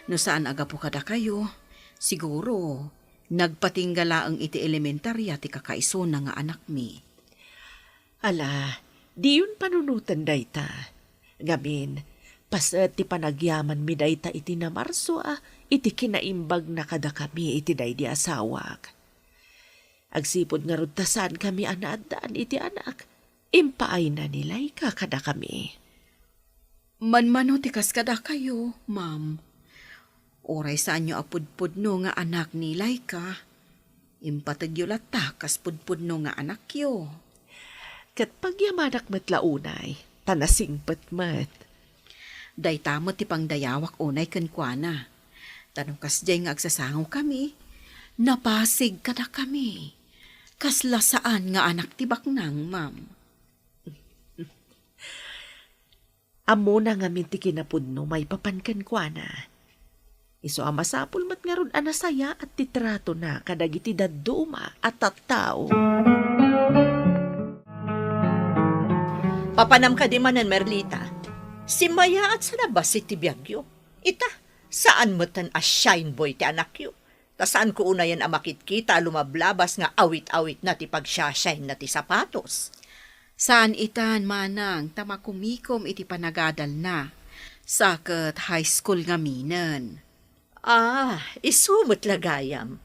No saan a gapu kadakayo, siguro, nagpatingga laeng iti elementaria ti kakaisuna nga anakmi. Ala, diyon panunoten dayta. Ngamin, paset ti panagyamanmi dayta iti namarso a iti kinaimbagna kadakami iti daydi asawak. Agsipud ngarud ta saankami a naaddaan iti anak, impaayna ni Laika kadakami. Manmano ti kas kadakayo, ma'am. Uray saanyo a pudpudno nga anak ni Laika, impategyo latta kas pudpudno nga anakyo. Ket pagyamanak met la unay, ta nasingpet met. Dayta met ti pangdayawak unay kenkuana. Ta no kasdiay nga agsasangawkami, napasig kadakami. Kasla saan nga anak ti baknang, ma'am. Ammona ngamin ti kinapudno maipapan kenkuana. Isu a masapul met ngarud a nasayaat ti tratona kadagiti dadduma a tattao. Papanam kadi manen, Merlita? Simmayaat sa nabassit ti biagyo. Ita, saan metten a shine boy ti anakyo. Ta saanko unayen a makitkita a lumablabas nga awit-awitna ti pagsha-shine-na ti sapatos. Saan itan, manang, ta makumikom iti panagadalna. Sa ket high school ngaminen. Ah, isu met la gayam.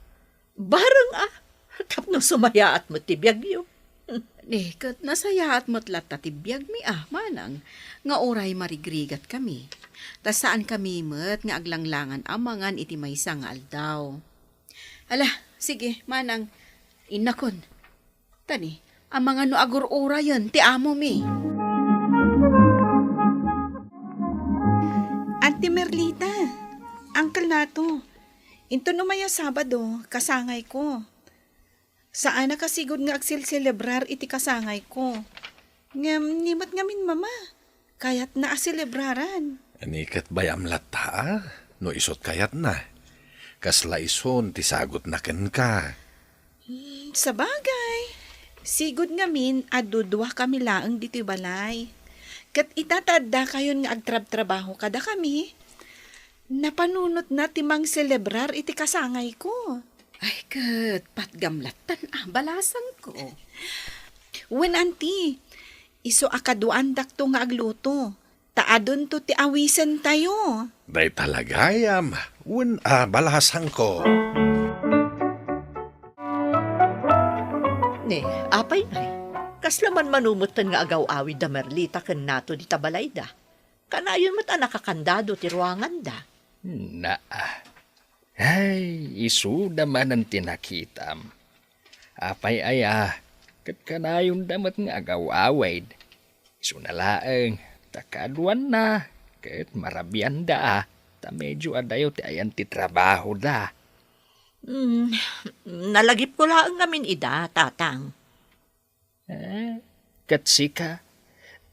Bareng a, tapno sumayaat met ti biagyo. Ni, ket nasayaat met latta ti biagmi a, manang, nga uray marigrigatkami. Ta saankami met nga aglanglangan a mangan iti maysa nga aldaw. Ala, sige, manang, innakon. Tani, amangan no agur-urayen ti amomi. Auntie Merlita, Uncle Nato, inton umay a Sabado, kasangayko. Saanak a sigud nga agselselebrar iti kasangayko. Ngem ni met ngamin, Mama, kayatna a selebraran. Ni ket bayam latta a, no isut kayatna. Kasla isun ti sagutna kenka. Hmm, sabagay, sigud ngamin a duduakami laeng ditoy balay. Ket ita ta addakayon nga agtrabtrabaho kadakami, napanunotna ti mangselebrar iti kasangayko. Ay, ket patgam lattan a balasangko. Wen, Auntie, isu a kaduaandakto nga agluto, ta adunto ti awisentayo. Dayta la gayam, wen a balasangko. Ne, apay ngay, kasla manmano metten nga agaw-awid da Merlita ken Nato dita balayda. Kanayon met a nakakandado ti ruanganda. Naa. Ay, isuda manen ti nakitam. Apay aya, ket kanayonda met nga agaw-awid. Isuna laeng, ta kaaduanna, ket marabianda, ta medio adayo ti ayan ti trabahoda. Hmm, nalagipko laeng ngamin ida, Tatang. Eh, ket sika,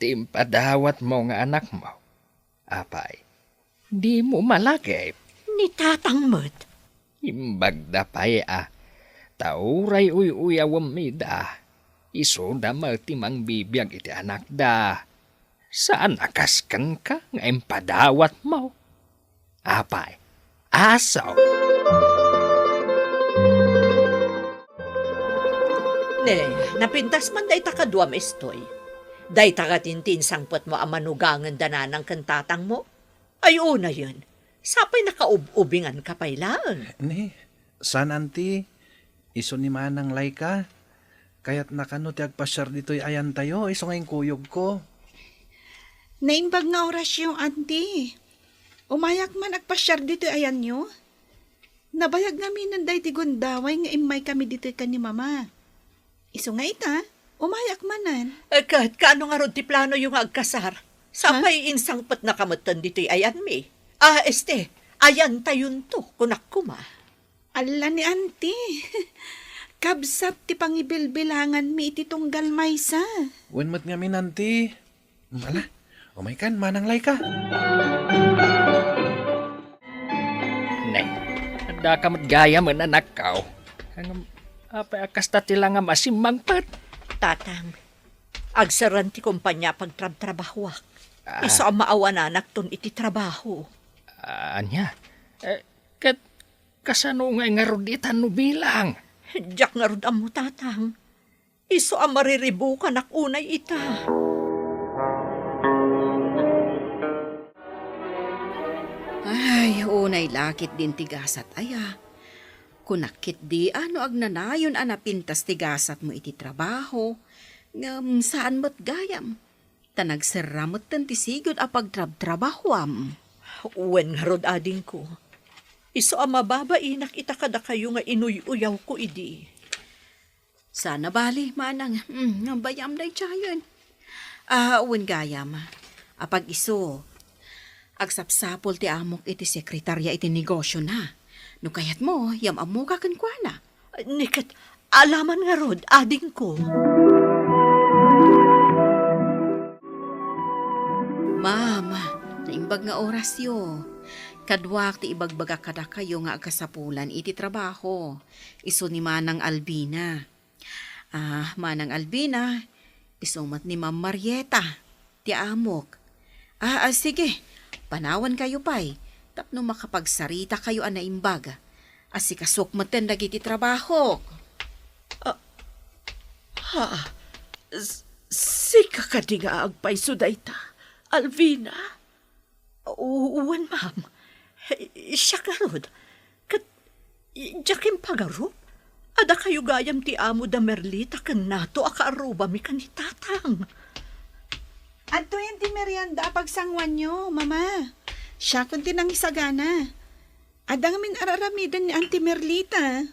ti impadawatmo nga anakmo. Apay, dimo malagip? Ni Tatang met. Imbagda pay a, ta uray uy-uyawem ida, isuda met ti mangbibiag iti anakda. Saan a kas kenka nga impadawatmo? Apay, aso. Ne, napintas man dayta kaduam, Estoy. Dayta katin ti insangpetmo a manugangen da nanang ken tatangmo? Ay, unayen, sapay nakaub-ubinganka pay laeng. Ni, saan, Auntie? Isu ni Manang Laika. Kayatna kano ti agpasiar ditoy ayantayo, isu nga inkuyogko. Naimbag nga orasyo, Auntie. Umayak man agpasiar ditoy ayanyo. Nabayag ngaminen daydi gundaway nga immaykami ditoy ken ni Mama. Isu nga ita, umayak manen. Eh, ket kaano ngarud ti planoyo nga agkasar? Sapay insangpetnaka metten ditoy ayanmi. Ah, este, ayantayonto, kunak koma. Alla ni Auntie. Kabsat ti pangibilbilanganmi iti tunggal maysa. Wen met ngamin, Auntie. Ala, umaykan, Manang Laika. Ne, addaka met gayam, anakko. Ngem, apay a kasta ti langam a simmangpet? Tatang, agserraan ti kompania a pagtrabtrabahoak. Ah. Isu a maawananakton iti trabaho. Ah, ania? Eh, ket kasano ngay ngarud ita no bilang? Diak ngarud ammo, Tatang. Isu a mariribukanak unay ita. Ay, unay la ketdin ti gasat aya. Kunak ketdi a no agnanayon a napintas ti gasatmo iti trabaho, ngem saan met gayam, ta nagserra metten ti sigud a pagtrabtrabahoam. Wen ngarud, adingko, isu a mababainak ita kadakayo nga inuy-uyawko idi. Sana bali, manang. Mm, bayam daydiayen. Ah, wen gayam. Apag-isu, agsapsapul ti amok iti sekretaria iti negosiona. No kayatmo, yam-ammoka kenkuana. Ni ket, alaman ngarud, adingko. Ma'am, naimbag nga orasyo. Kaduak ti ibagbagak kadakayo nga agkasapulan iti trabaho. Isu ni Manang Albina. Ah, Manang Albina, isu met ni Ma'am Marieta, ti amok. Ah, ah, sige, panawankayo pay, tapno makapagsarita kayo a naimbag. Asikasok metten dagiti trabahok. Ah, ha, s-, sika kadi nga agpayso dayta, Alvina? U-, wen, ma'am. Siak ngarud. Ket, diak impagarup. Adda kayo gayam ti amo da Merlita ken Nato a kaarrubami ken ni Tatang. Adtoyen ti merienda a pagsanguanyo, Mama. Siakon ti nangisagana. Adda ngamin ar-aramiden ni Auntie Merlita.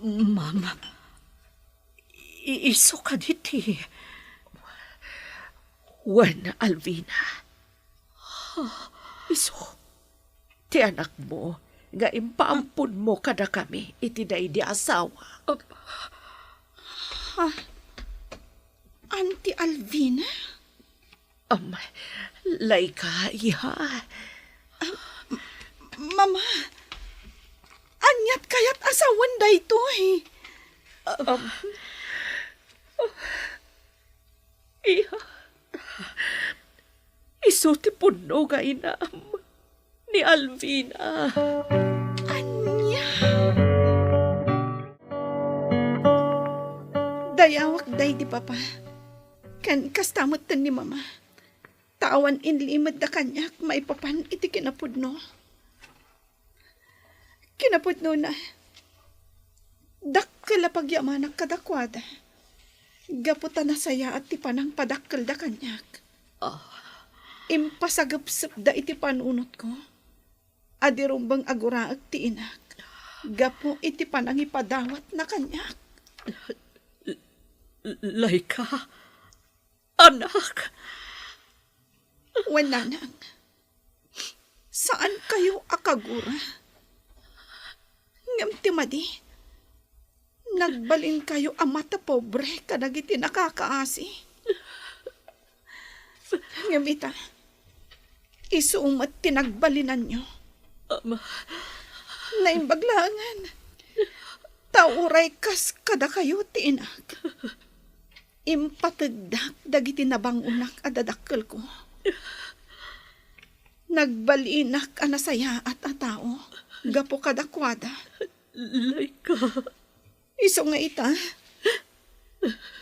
Ma'am, I-, isu kaditi. Wen, Alvina. Isu ti anakmo nga impaamponmo kadakami iti daydi asawa. Ha? Auntie Alvina? Am, Laika, iha. Mama, aniat kayat a sawen daytoy? Am, iha. Isu ti punno nga inam ni Alvina. Ania? Dayawak daydi papa. Ken kasta metten ni mama. Ta awan inlimedda kaniak maipapan iti kinapudno. Kinapudnona, dakkel a pagyamanak kadakuada. Gapu ta nasayaat ti panangpadakkelda kaniak. Ah. Impasagepsepda iti panunotko. A di rumbeng a guraek ti inak gapu iti panangipadawatna kaniak. L-, Laika, anak. Wen, nanang, saankayo a kagura. Ngem ti madi, nagbalinkayo a matapobre kadagiti nakakaasi. Ngem ita, isu met ti nagbalinanyo. Ama. Naimbag laengen. Ta uray kas kadakayo ti inak, impategdak dagiti nabangonak a dadakkelko. Nagbalinak a nasayaat a tao gapu kadakuada. Laika. Isu nga ita,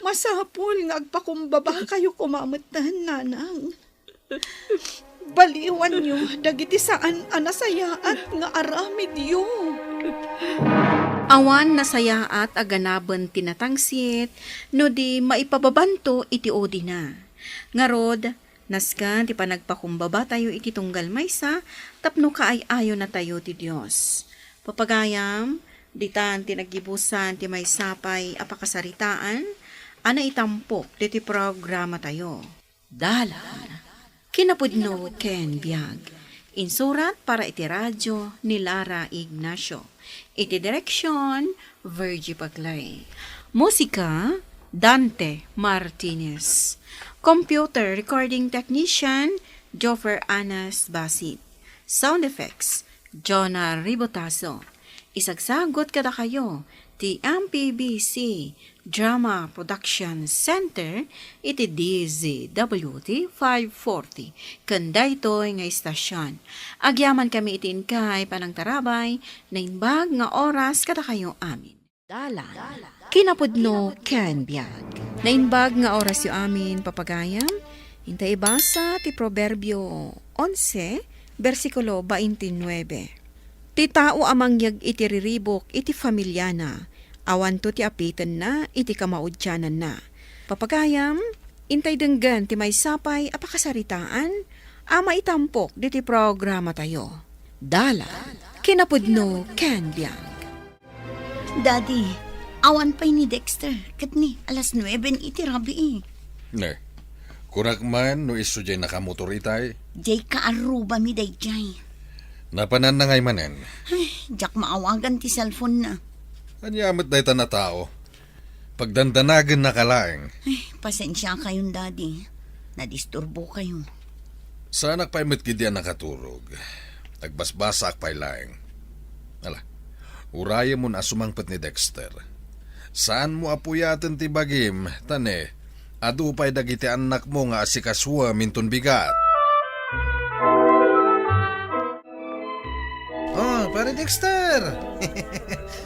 masapul nga agpakumbabakayo koma metten, nanang. Baliwanyo dagiti saan a nasayaat nga aramidyo. Awan nasayaat a ganaben ti natangsit no di maipababanto iti udina. Ngarud, nasken ti panagpakumbabatayo iti tunggal maysa tapno kaay-ayonatayo ti Dios. Papagayam, ditan ti naggibusan ti maysa pay a pakasaritaan a naitampok diti programatayo. Dalan, kinapudno ken biag. Insurat para iti radio ni Lara Ignacio. Iti direksyon, Virgie Paclay. Musika, Dante Martinez. Computer recording technician, Joffer Anas Basit. Sound effects, Jonah Ribotazo. Isagsagut kadakayo ti M P B C Drama Production Center iti D Z W T five forty ken daytoy nga istasyon. Agyamankami iti inkay panangtarabay, naimbag nga oras kadakayo amin. Dalan, kinapudno ken biag. Naimbag nga orasyo amin, papagayam, inta ibasa ti Proverbio onse, bersikulo twenty-nine. Ti tao a mangyeg iti riribuk iti familiana, awanto ti apitenna iti kamaudiananna. Papagayam, intay denggen ti maysa pay a pakasaritaan a maitampok diti programatayo. Dalan, kinapudno ken biag. Daddy, awan pay ni Dexter ket ni alas nueben iti rabii. Ne, kunak man no isu diay nakamotor itay? Diay kaarrubami daydiay. Napananna ngay manen? Ay, diak maawagan ti cellphone na. Ania met dayta a tao? Pagdandanagennaka laeng. Ay, pasensiakayon, Daddy. Nadisturbokayo. Saanak pay met ketdi a nakaturog. Nagbasbasaak pay laeng. Ala, urayemon a sumangpet ni Dexter. Saanmo a puyaten ti bagim, ta ne, adu pay dagiti annakmo nga asikasuem inton bigat. Oh, Pare Dexter!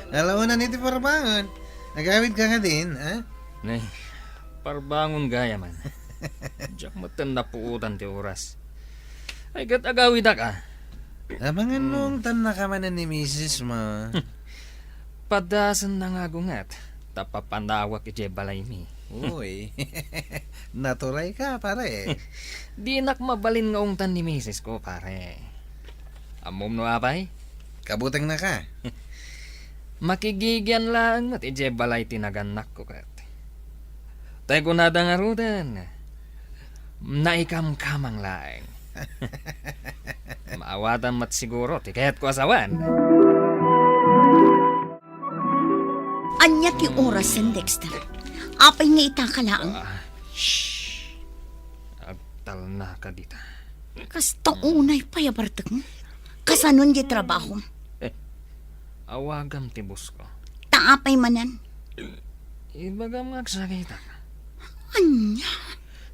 Alauna iti parbangon. Agawidka ngadin, ha? Nay, parbangon gayam. Diak metten napuotan ti oras. Ay, ket agawidak, a. Amangan no Hmm. ungtannaka manen ni misis mo. Padasenna nga agunget, ta papanawak idiay balaymi. Uy, naturayka, pare. Dinak mabalin nga ungtan ni misis ko, pare. Ammom no apay? Kabutengnaka. Makigigian laeng met idiay balay ti nagannakko ket. Tay kunada ngaruden, naikamkamang laeng. Maawatam met siguro ti kayatko a sawen. Ania ti orasen, Dexter? Apay nga ita ka laeng? Ah, shh. Agtalna ka dita. Kasta unay pay a bartekmo. Kasanon ti trabahom? Eh, awagam ti boss ko. Ta apay manen? Ibagam nga agsakitak. Ania?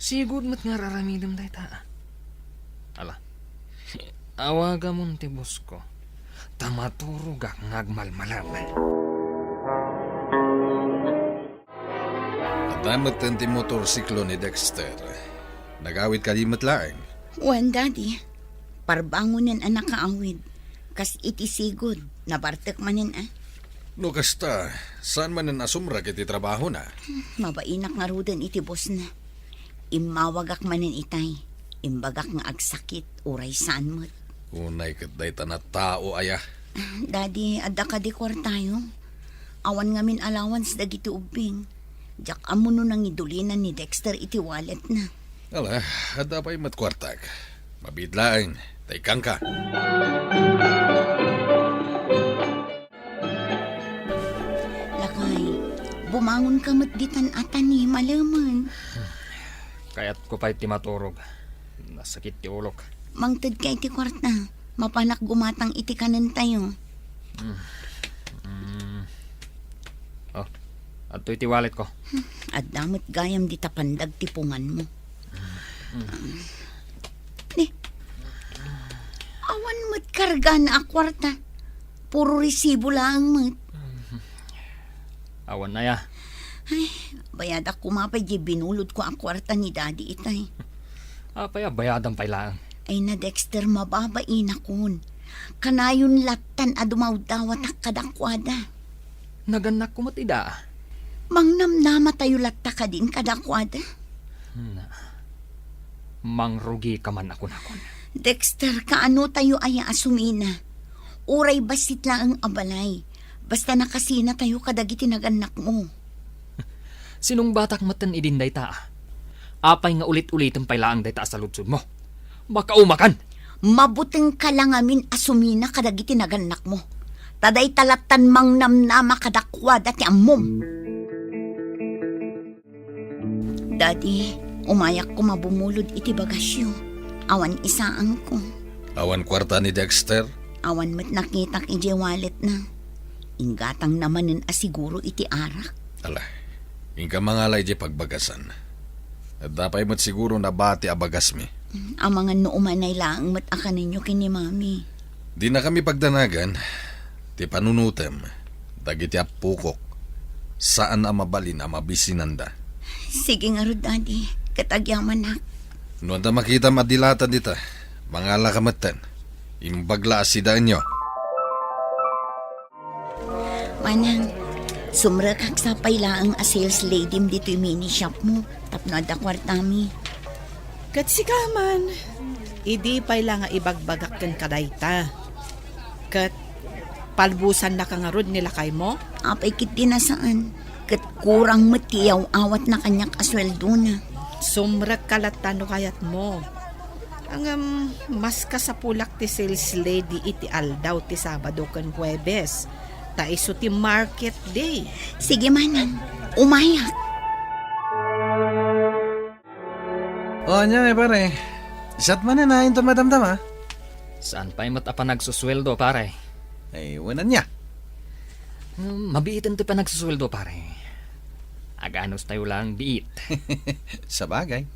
Sigud met nga ar-aramidem dayta. Ala, awagamon ti boss ko. Ta maturogak nga agmalmalem. Adda metten ti motorsiklo ni Dexter. Nagawid kadi met laeng? Wen, Daddy. Parbangonen a nakaawid. Kas iti sigud, nabartek manen a. No kasta, saan manen a sumrek iti trabahona? Mabainak ngaruden iti bossna. Immawagak manen itay. Imbagak nga agsakit, uray saan met. Unay ket dayta a tao aya. Daddy, adda kadi kuartayo? Awan ngamin allowance dagiti ubbing. Diak ammo no nangidulinan ni Dexter iti walletna. Ala, adda pay met kuartak. Mabiit laeng, ta ikkanka. Lakay, bumangonka met ditan a tani, malemen. Kayatko pay ti maturog. Nasakit ti ulok. Mangtedka iti kuarta. Mapanak gumatang iti kanentayo. Mm. Mm. Oh, adtoy ti wallet ko. Hmm, adda met gayam dita pandag ti punganmo. Mm. Ni, awan met kargana a kuarta. Puro resibo laeng met. Awan aya. Ay, bayadak koma pay di binulodko a kuarta ni Daddy itay. Apay a bayadam pay laeng? Ay na, Dexter, mababainakon. Kanayon lattan a dumawdawatak kadakuada. Nagannakko met ida. Mangnamnamatayo latta kadin kadakuada. Na, mangrugika man a kunakon. Dexter, kaano tayo aya a sumina? Uray bassit laeng a balay. Basta nakasinatayo kadagiti nagannakmo. Sinungbatak metten idin dayta, a. Apay nga ulit-ulitem pay laeng dayta a saludsodmo? Makaumakan! Mabutengka la ngamin a sumina kadagiti nagannakmo. Ta dayta lattan mangnamnama kadakuada ti ammom. Daddy, umayak koma bumulod iti bagasyo. Awan isaangko. Awan kuarta ni Dexter? Awan met nakitak idiay walletna. Inggatangna manen a siguro iti arak. Ala, inka mangala idiay pagbagasan. Adda pay met siguro nabati a bagasmi. Amangan no umanay laeng met a kanenyo ken ni Mami. Dinakami pagdanagan. Ti panunotem, dagiti appokok, saan a mabalin a mabisinanda. Sige ngarud, Daddy, ket agyamanak. No adda makitam a dilatan dita, mangalaka metten. Imbag la a sidaenyo. Manang, sumrekak sa pay laeng a sales ladym ditoy mini shop mo tapno adda kuartami. Ket sika man, idi pay la nga ibagbagak kenka dayta. Ket palbusannaka ngarud ni lakaymo? Apay ketdi a saan, ket kurang met ti iyaw-awatna kaniak a sueldona. Sumrekka latta no kayatmo. Ngem, mas kasapulak ti sales lady iti aldaw ti Sabado ken Huwebes, ta isu ti market day. Sige, Manang. Umayak. O, ania, eh, pare? Siak manen a inton madamdama? Saan pay met a panagsusueldo, pare? Ay, wen ania? Hmm, mabiiten ti panagsusueldo, pare. Aganos tayo lang biit. Sabagay.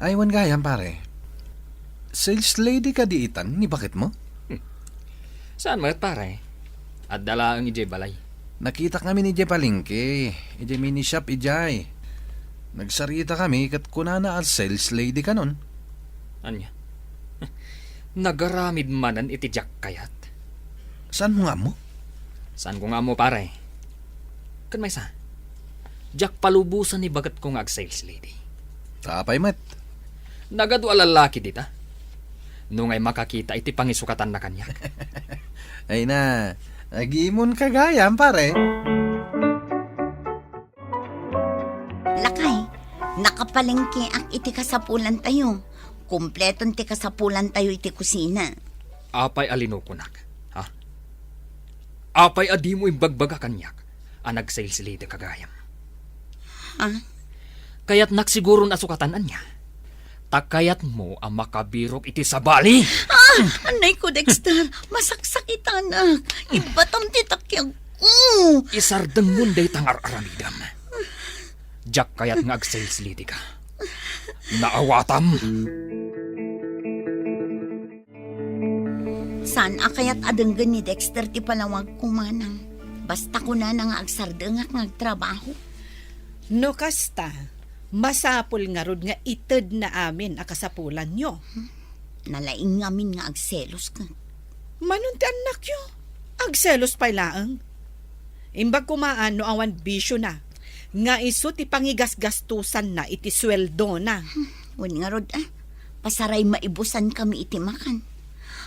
Ay, wen gayam, pare. Sales lady kadi itan ni baketmo? Hmm. Saan met, pare? Adda laeng idiay balay. Nakitak ngamin idiay palengke, idiay mini shop idiay. Nagsarita kami ket kunana a sales lady kanon. Ania? Nagaramid manen iti diak kayat. Saan mo nga ammo? Saan ko nga ammo, pare? Ken maysa, diak palubosan ni baketko nga ag-sales lady. Ta apay met? Nagadu a lallaki dita. No ngay makakita iti pangisukatanna kaniak. Ay na, agimonka gayam, pare. Laka, Palengkeak iti kasapulantayo. Kompleton ti kasapulantayo iti kusina. Apay a linukonak, ha? Apay a dimo imbagbaga kaniak a nagsilsiliti ka gayam? Ha? Kayatnak siguron a sukatan ania? Ta kayatmo a makabirok iti sabali? Ah! Anay ko, Dexter, masaksakitanak. Ibbatam ti takiag ko. Isardengmon dayta nga ar-aramidem. Diak kayat nga agsilsiliti ka. Naawatam. Saan a kayat a denggen ni Dexter ti panawagko, manang. Basta kunana nga agsardengak nga agtrabaho. No kasta, masapul ngarud nga itedna amin a kasapulanyo. Hmm? Nalaing ngamin nga agselos ket. Manon ti annakyo? Agselos pay laeng. Imbag koma no awan bisiona, nga isu ti pangigasgastosanna iti sueldona. Hmm, wen ngarud, ah, pasaray maibusankami iti makan.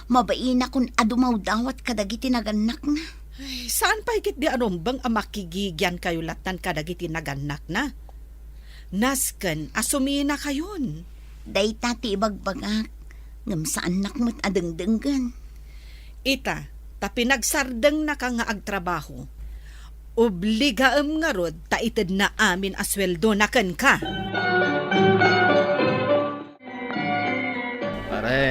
Mabainakon a dumawdawat kadagiti nagannakna. Ay, saan pay ketdi a rumbeng a makigigiankayo lattan kadagiti nagannakna? Nasken a suminakayon. Dayta ti ibagbagak, ngem saannak met a dengdenggen. Ita, ta pinagsardengnaka nga agtrabaho, obligaem ngarud ta itedna amin a sueldona kenka. Pare.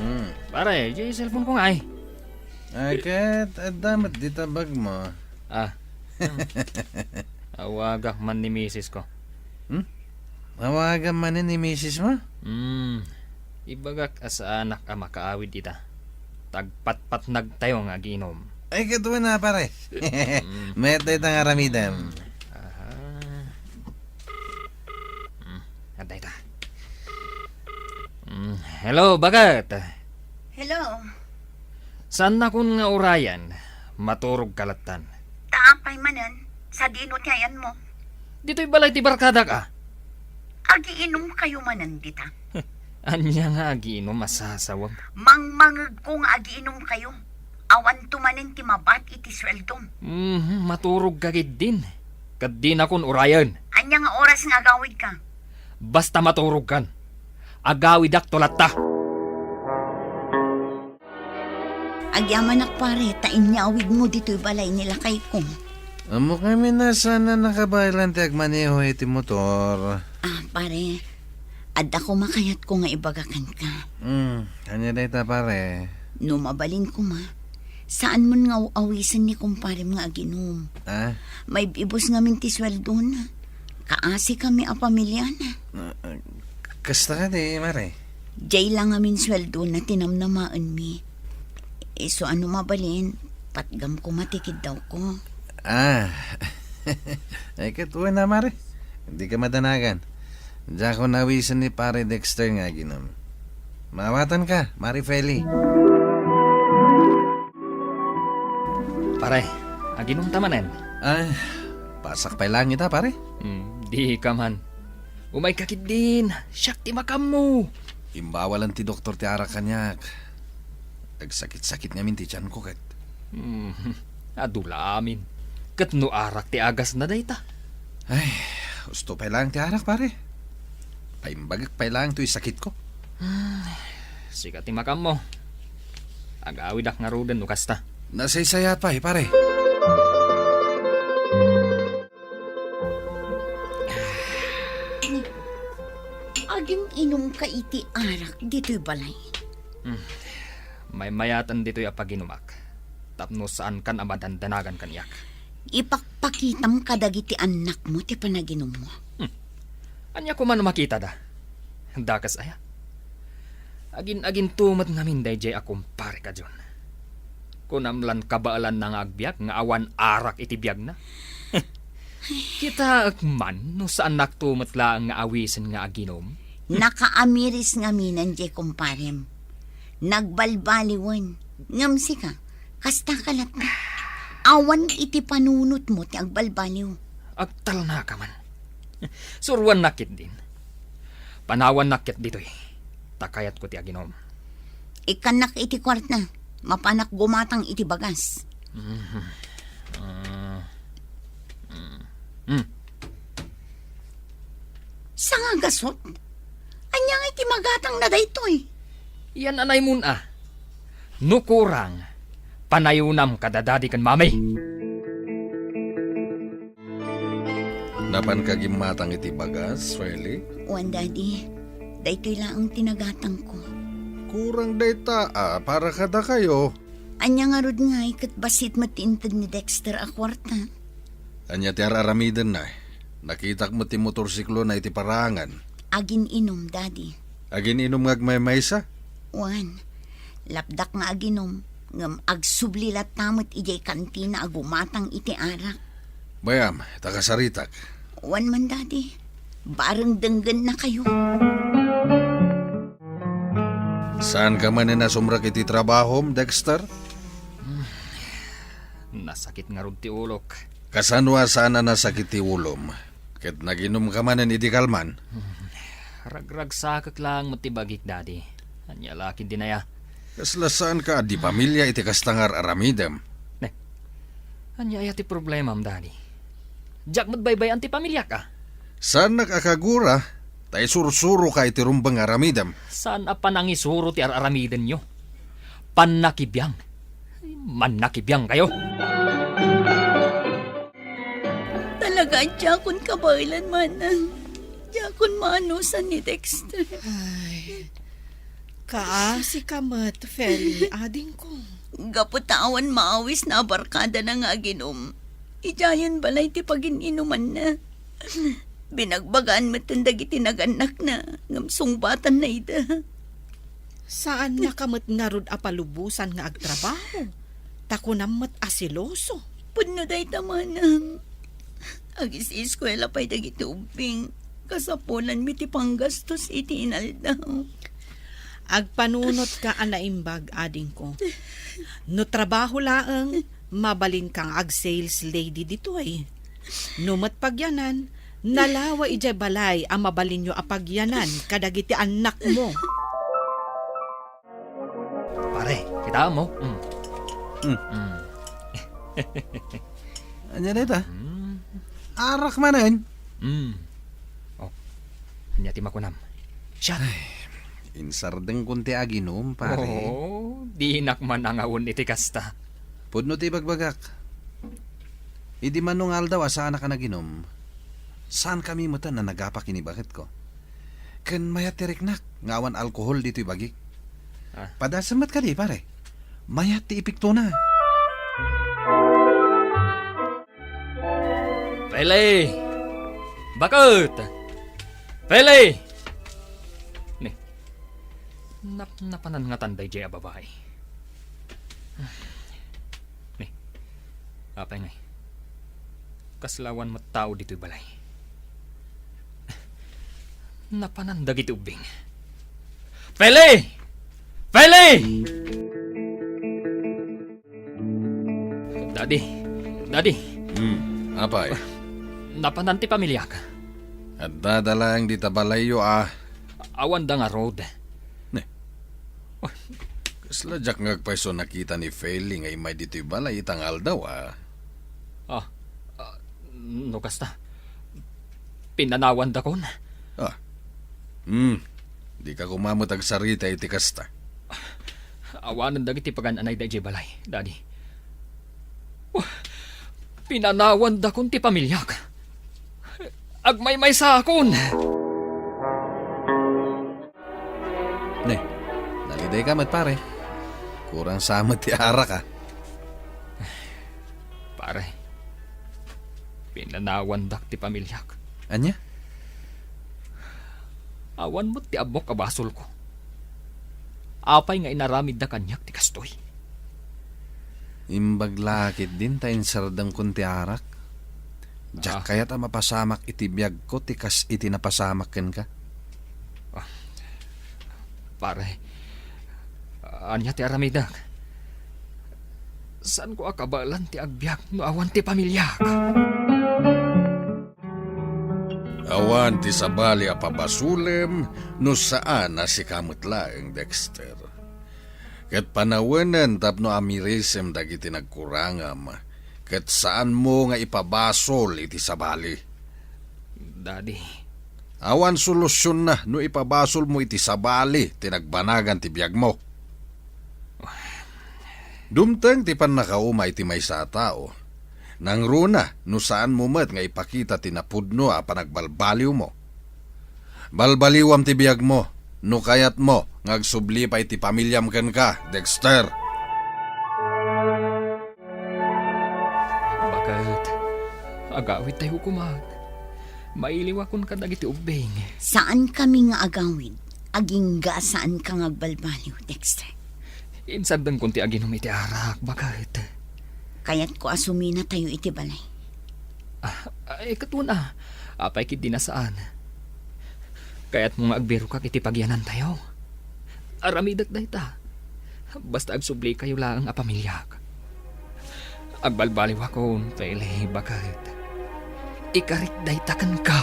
Hmm. Pare, diay cellphone ko nga ay. Ay, ket adda met dita bag mo. Ah. Awagak man ni misis ko. Hmm? Awagam manen ni misis mo? Hmm. Ibagak a saanak a makaawid ita. Tagpatpatnagtayo nga agiinom. Ay, ket wen a, pare. Mm. Met dayta nga aramidem. Aha. Hmm. Adda ita. Mm, hello, baket. Hello. Saannakon nga urayan, maturogka lattan. Ta apay manen, sadino ti ayanmo? Ditoy balay ti barkadak, a. Agiinumkayo manen dita? Ania nga agiinum a sasawem? Mangmangegko nga agiinumkayo. Awanto manen ti mabat iti sueldom. Mhm, maturogka ketdin. Ket dinakon urayen. Ania nga oras nga agawidka? Basta maturogkan. Agawidakto latta. Agyamanak, pare, ta inyawidmo ditoy balay ni lakayko. Ammok ngamin a saan a nakabaelan ti agmaneho iti motor. Ah, pare, adda koma kayatko nga ibaga kenka. Hmm, ania dayta, pare? No mabalin koma, saanmon nga aw-awisen ni kumparem nga aginom. Ah? Maib-ibus ngamin ti sueldona. Kaasikami a pamiliana. Ah, ah, kasta kadi, mare? Diay la ngamin sueldona ti namnamaenmi. Isu a no mabalin, patgam koma ti kiddawko. Ah. Ay, ket wen a, mare. Dika madanagan. Diakon awisen ni Pare Dexter nga aginom. Maawatanka, Mare Feli. Pare, aginumta manen? Ay, pasak pay laeng ita, pare. Hmm, dika man. Umayka ketdin, siak ti makaammo. Imbawalen ti doktor ti arak kaniak. Agsakit-sakit ngamin ti tianko ket. Hmm, adu la amin. Ket no arak ti agasna dayta? Ay, usto pay laeng ti arak, pare. Paimbagek pay laeng toy sakitko. Hmm, sika ti makaammo. Agawidak ngaruden no kasta. Nasaysayaat pay, pare. Agin-inumka iti arak ditoy balay? Hmm. Maymayaten ditoy a paginumak. Tapno saankan a madandanagan kaniak. Ipakpakitam kadagiti annakmo ti panaginummo. Hmm. Ania koma no makitada? Dakes aya? Agin-aginto met ngamin daydiay a kumparek a John. Kunam lan kabaelanna nga agbiag nga awan arak iti biagna? Kitaek man no saannakto met laeng nga awisen nga aginom. Nakaamiris ngaminen diay kumparem. Nagbalbaliwen. Ngem sika, kasta ka latta. Awan iti panunotmo ti agbalbaliw. Agtalnaka man. Suroannak ketdin. Panawannak ket ditoy. Ta kayatko ti aginom. Ikkannak iti kuarta. Mapanak gumatang iti bagas. Mhm. Ah. Mm. Mm. Sangagasut? Ania ngay ti magatangna daytoy? Yan anay mon a. No kurang, panayonam kada dadi ken mami. Napanka gimmatang iti bagas, Feli? Wen, Daddy. Daytoy laeng ti nagatangko. Kurang dayta a para kadakayo. Ania ngarud ngay ket bassit met ti inted ni Dexter a kuarta? Ania ti ar-aramidenna? Nakitak met ti motorsiklona iti paraangan. Agin-inum, Daddy. Agin-inum nga agmaymaysa? Wen, lapdak nga aginum, ngem agsubli latta met idiay kantina a gumatang iti arak. Bay-am, ta kasaritak. Wen man, Daddy. Bareng denggennakayo. Saanka manen a sumrek iti trabahom, Dexter? Nasakit ngarud ti ulok. Kasano a saan a nasakit ti ulom? Ket naginumka manen idi kalman? Ragragsakek laeng met ti bagik, Daddy. Ania la ketdin aya? Kasla saanka a di pamilia iti kasta nga ar-aramidem? Ne. Ania aya ti problemam, Daddy? Diak met baybay-an ti pamiliak, a? Saannak a kagura, ta isursuroka iti rumbeng nga aramidem. Saan a panangisuro ti ar-aramidenyo? Pannakibiang. Mannakibiangkayo. Talaga, diakon kabaelan, manang. Diakon maanusan ni Dexter. Ay, kaasika met, Feli, adingko. Gapu ta awan maawisna a barkadana nga aginum, idiayen balay ti pagin-inumanna. Binagbagaan metten dagiti nagannakna, ngem sungbatanna ida. Saannaka met ngarud a palubosan nga agtrabaho, ta kunam met a seloso. Pudno dayta, manang. Agis-eskuela pay dagiti ubbing, kasapulanmi ti panggastos iti inaldaw. Agpanunotka a naimbag, adingko. No trabaho laeng, mabalinka nga ag-sales lady ditoy. No met pagyanan, nalawa idiay balay a mabalinyo a pagyanan kadagiti annakmo. Pare, kitaem mo? Mm. Mm. Mm. Ania dayta? Mm. Arak manen? Mm. Oh. Ania ti makunam? Shot. Ay, insardengkon ti aginum, pare. Oo, dinak man angawen iti kasta. Pudno ti ibagbagak. Idi mano nga aldaw a saanak a naginum, saankami metten a nagapa ken ni baketko. Ken mayat ti riknak nga awan alkohol ditoy bagik. Ah. Padasem met kadi, pare. Mayat ti epektona. Pele! Baket! Pele! Ni, napnapanan ngatan daydiay a babai. Ni, apay ngay? Kasla awan met tao ditoy balay. Napanan dagiti ubbing. Pele! Pele! Daddy, Daddy. Hmm, apay? Napanan ti pamiliak. Adda laeng dita balayyo a. Awanda ngarud. Ne. Kasla diak nga agpayso nakita ni Feli nga immay ditoy balay ita nga aldaw a. Ah, ah, no kasta, pinanawandakon. Ah. Hmm. Dika koma met agsarita iti kasta. Awanen dagiti pagan-anay daydiay balay, Daddy. Wah, pinanawandakon ti pamiliak. Agmaymaysakon. Ne, nalidayka met, pare. Kurang sa met ti arak, a. Pare, pinanawandak ti pamiliak. Ania? Awan met ti ammok a basolko. Apay nga inaramidda kaniak ti kastoy? Imbag la ketdin ta insardengkon ti arak. Diak kayat a mapasamak iti biagko ti kas iti napasamak kenka. Ah, pare, ania ti aramidek? Saanko a kabaelan ti agbiag no awan ti pamiliak. Awan ti sabali a pabasolem no saan a sika met laeng, Dexter. Ket panawenen tapno amirisem dagiti nagkurangam, ket saanmo nga ipabasol iti sabali. Daddy. Awan solusionna no ipabasolmo iti sabali ti nagbanagan ti biagmo. Dumteng ti pannakauma iti maysa a tao. Nangruna no saanmo met nga ipakita ti napudno a panagbalbaliwmo. Balbaliwam ti biagmo no kayatmo nga agsubli pay ti pamiliam kenka, Dexter. Baket, agawidtayo koma. Mailiwakon kadagiti ubbing. Saan kami nga agawid, agingga a saan ka nga agbalbaliw, Dexter. Insaddengkon ti aginom iti arak, baket. Kayatko a suminatayo iti balay. Ah, ay, katuna. Apay ketdi a saan? Kayatmo nga agbirokak iti pagiyanantayo? Aramidek dayta. Basta agsublikayo laeng a pamiliak. Agbalbaliwakon, Feli, baket. Ikarik dayta kenka.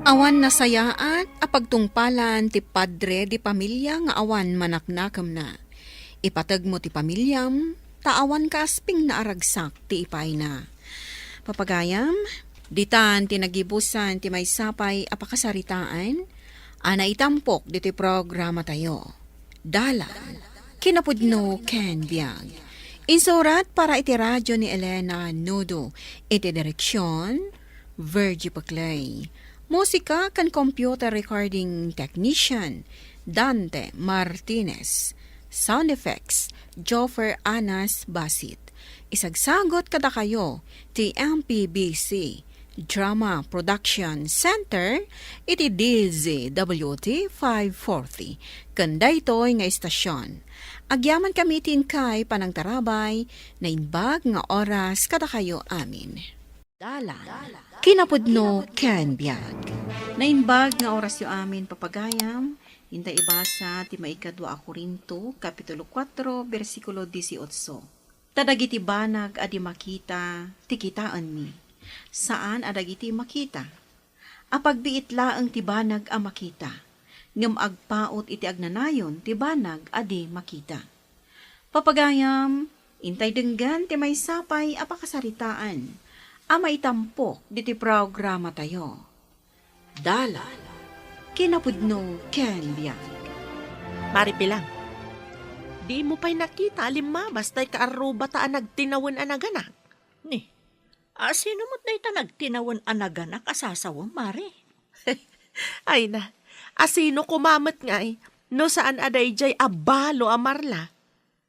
Awan nasayaat a pagtungpalan ti padre de pamilia nga awan manaknakemna. Ipategmo ti pamiliam, ta awan kaaspingna a ragsak ti ipaayna. Papagayam, ditan ti nagibusan ti maysa pay a pakasaritaan a naitampok ditoy programatayo. Dalan, kinapudno ken biag. Insurat para iti radyo ni Elena Nudo. Iti direksion, Virgie Paclay. Musika ken computer recording technician, Dante Martinez. Sound effects, Joffer Anas Basit. Isagsagut kadakayo ti M P B C Drama Production Center iti D Z W T five forty. Ken daytoy nga istasion, agyamankami iti inkay panangtarabay, naimbag nga oras kadakayo amin. Dalan, kinapudno ken biag. Naimbag nga orasyo amin, papagayam. Inta ibasa ti maikadua a Corinto, Kapitulo kuatro, bersikulo dieciocho. Ta dagiti banag a di makita ti kitaenmi, saan a dagiti makita. Apagbiit laeng ti banag a makita, ngem agpaut iti agnanayon ti banag a di makita. Papagayam, intay denggen ti maysa pay a pakasaritaan a maitampok ditoy programatayo. Dalan, kinapudno ken biag. Mari Pilang, dimo pay nakita a limmabas dayta arrubata a nagtinawen a naganak? Ni, a, sino met dayta nagtinawen a naganak a sasawem, Mari? Ay na, a sino koma met ngay, no saan a daydiay a balo a Marla?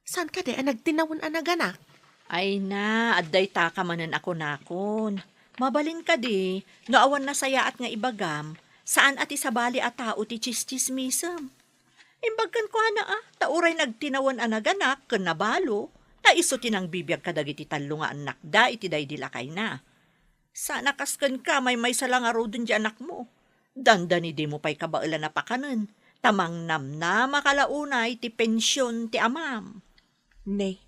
Saan kadi a nagtinawen a naganak? Ay na, adda itaka manen a kunakon. Mabalin kadi, no awan nasayaat nga ibagam, saan a ti sabali a tao ti tsistsismisem. Imbag kenkuana a, ta uray nagtinawen a naganak ken nabalo, ta isu ti nangbibiag kadagiti tallo nga annakda iti daydi lakayna. Saan a kas kenka, maymaysa la ngaruden ti anakmo. Dandani dimo pay kabaelan a pakanen, ta mangnamnamaka la unay ti pension ti amam. Ne,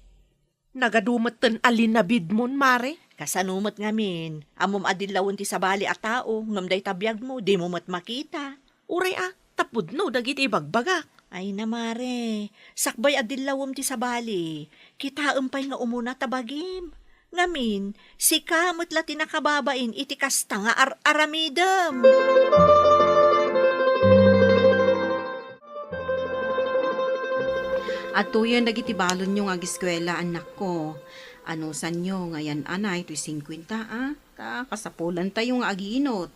nagadu metten a linabidmon, Mare? Kasano met ngamin? Ammom a dillawen ti sabali a tao, ngem dayta biagmo, dimo met makita. Uray a, ta pudno dagiti ibagbagak. Ay na, Mare, sakbay a dillawem ti sabali, kitaem pay nga umuna ta bagim. Ngamin, sika met la ti nakababain iti kasta nga ar-aramidem. Adtoyen dagiti balonyo nga agiskuela, annakko. Anusanyo nga yan-anay toy singkuenta a, ta kasapulantayo nga agiinot.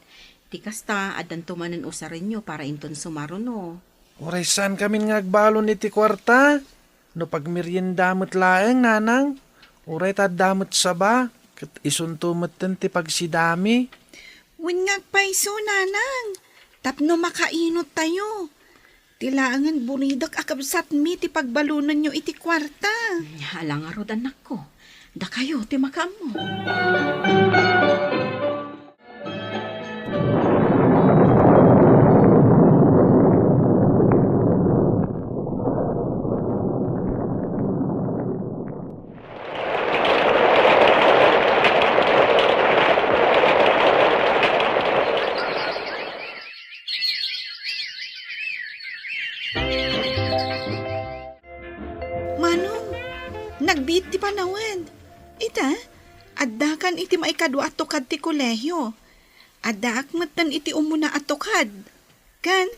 Ti kasta, addanto manen usarenyo para inton sumaruno. Uray saan kamin nga agbalon iti kuarta. No pagmerienda met laeng, nanang, uray ta adda met saba, ket isunto metten ti pagsidami. Wen nga agpayso, nanang, tapno makainot tayo. Ti laengen buridek a kabsatmi ti pagbalonenyo iti kuarta. Hala ngarud, annakko, dakayo ti makaammo. Manong, nagbiit ti panawen. Ita, addakan iti maikadua a tukad ti kolehio. Addaak metten iti umuna a tukad. Ken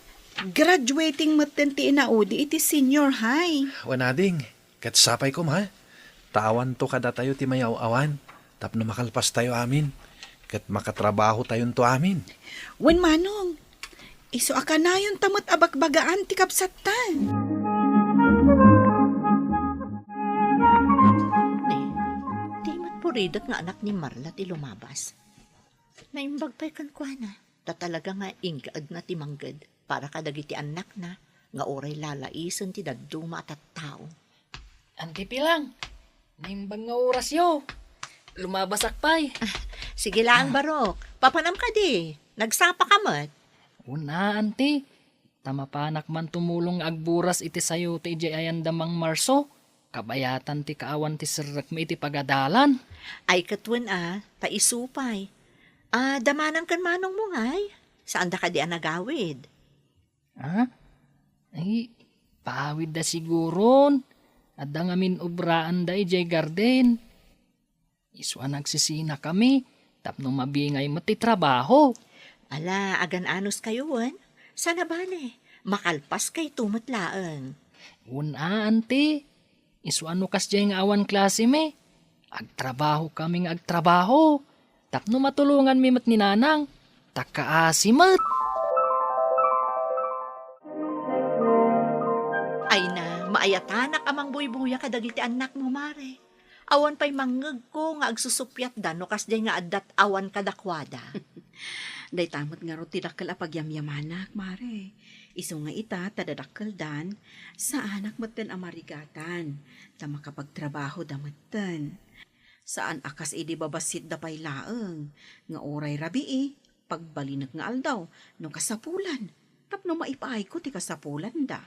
graduating metten ti inaudi iti senior high. Wen ading, ket sapay koma, ta awanto kadatayo ti mayaw-awan tapno makalpastayo amin ket makatrabahotayonto amin. Wen manong, isu a kanayonta met a bakbagaan ti kabsatta. Ni, di met puridek nga anak ni Marla ti lumabas. Naimbag pay kenkuana, ta talaga nga inggaedna ti mangged para kadagiti annakna nga uray lalaisen ti dadduma a tattao. Anti Pilang, naimbag nga orasyo. Lumabasak pay. Ah, sige laang, Ah. Barok. Papanam kadi? Nagsapa ka met? Una, Anti. Ta mapanak man tumulong nga agburas iti sayo ti idiay ayan da Mang Marso. Kabayatan ti kaawan ti serrekmi iti pagadalan. Ay, ket wen a, ta isu pay. Ah, damanan ken manongmo ngay? Saanda kadi a nagawid? Ha? Ay, paawidda siguron. Adda ngamin obraanda idiay garden. Isu a nagsisinakami tapno mabingay met ti trabaho. Ala, agan-anos kayo, wen? Sana bale, makalpaskayto met laeng. Wen a, Anti. Isu a no kasdiay nga awan klasemi, agtrabahokami nga agtrabaho tapno matulonganmi met ni Nanang, ta kaasi met. Ay na, maayatanak a mangbuybuya kadagiti annakmo, Mare. Awan pay mangngegko nga agsusuppiatda no kasdiay nga addat awan kadakuada. Dayta met ngarud ti dakkel a pagyamyamanak, Mare. Isu nga ita, ta dadakkeldan, saanak metten a marigatan, ta makapagtrabahoda metten. Saan a kas idi babassitda pay laeng, nga uray rabii, pagbalinek nga aldaw, no kasapulan, tapno maipaayko ti kasapulanda.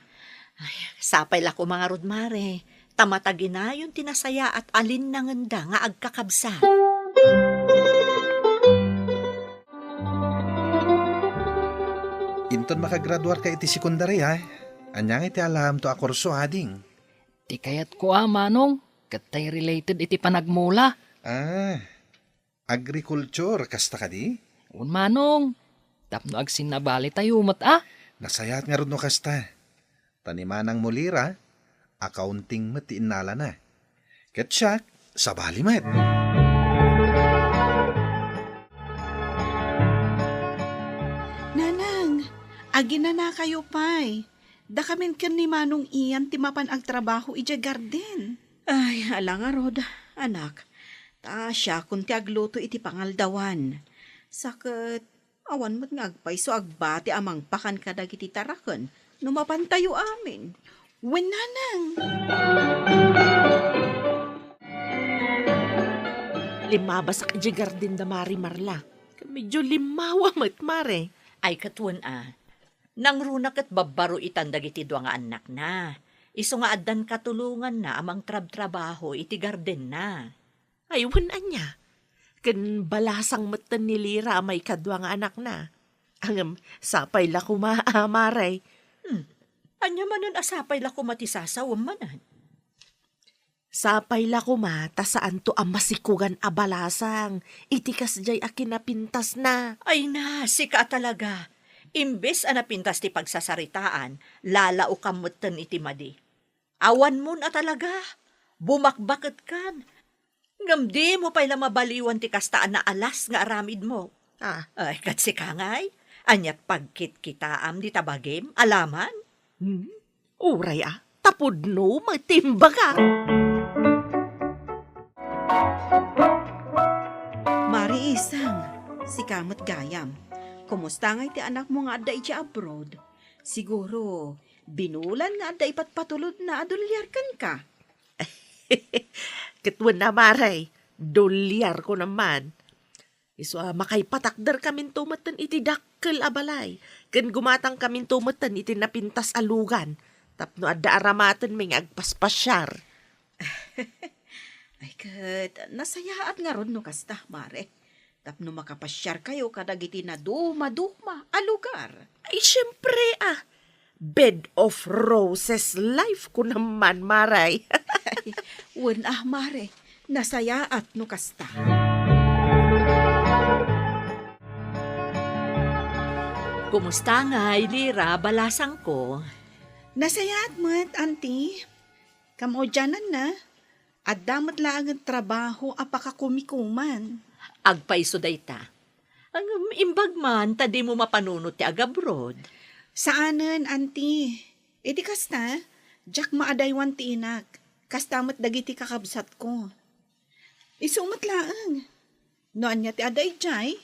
Ay, sapay la koma ngarud, Mare, ta mataginayon ti nasayaat a linnangenda nga agkakabsat. Inton makagraduarka iti sekundaria, ania nga iti alaamto a kurso, ading? Ti kayatko a, Manong, ket tay related iti panagmula. Ah, agriculture, kasta kadi? Wen, Manong, tapno agsinnabalitayo met a. Nasayaat ngarud no kasta. Ta ni Manang Molira, accounting met ti innalana. Ket siak, sabali met. Nanang, aginanakayo pay. Dakamin ken ni Manong Ian ti mapan agtrabaho idiay garden. Ay, ala ngarud, anak. Ta siakon ti agluto iti pangaldawan. Sa ket, awan met nga agpayso agbati a mangpakan kadagiti taraken no mapantayo amin. Wen, Nanang. Limmabasak idiay garden da Mari Marla. Medyo limmawa met, Mare. Ay, ket wen a. Nangruna ket babbaro itan dagiti dua nga annakna. Isu nga addan katulonganna a mangtrabtrabaho iti gardenna. Ay, wen ania? Ken balasang metten ni Lira a maikadua nga anakna. Ngem, sapay la koma a, Mare. Hmm. Ania manen a sapay la koma ti sasawem manen? Sapay la koma ta saanto a masikogan a balasang iti kasdiay a kinapintasna. Ay na, sika a talaga. Imbes a napintas ti pagsasaritaan, lalaokam metten iti madi. Awanmon a talaga, bumakbaketkan. Ngem dimo pay la mabaliwan ti kasta a naalas nga aramidmo. Ah. Ay, ket sika ngay, ania't pagkitkitaam dita bagim, alaman? Hmm? Uray a, ta pudno met ti imbaga. Mari Isang, sika met gayam. Kumusta ngay ti anakmo nga adda idiay abroad? Siguro, binulan nga adda ipatpatulodna a dolyar kenka. Ket wen a, Mare, dolyar ko naman. Isu a makaipatakderkaminto metten iti dakkel a balay, ken gumatangkaminto metten iti napintas a lugan, tapno adda aramatenmi nga agpaspasiar. Ay, ket nasayaat ngarud no kasta, Mare, tapno makapasiarkayo kadagiti nadumaduma a lugar. Ay, siempre, ah. Bed of roses life ko naman, Mare. Ay, wen, ah, Mare. Nasayaat no kasta. Kumusta ngay, Lira, balasangko? Nasayaat met, Auntie. Kamaudiananna, adda met laengen trabaho a pakakumikuman. Agpayso dayta. Ngem imbag man ta dimo mapanunot ti agabroad. Saanen, Auntie. Iti kasta, diak maadaywan ti inak. Kasta met dagiti kakabsatko. Isu met laeng. No ania ti adda idiay,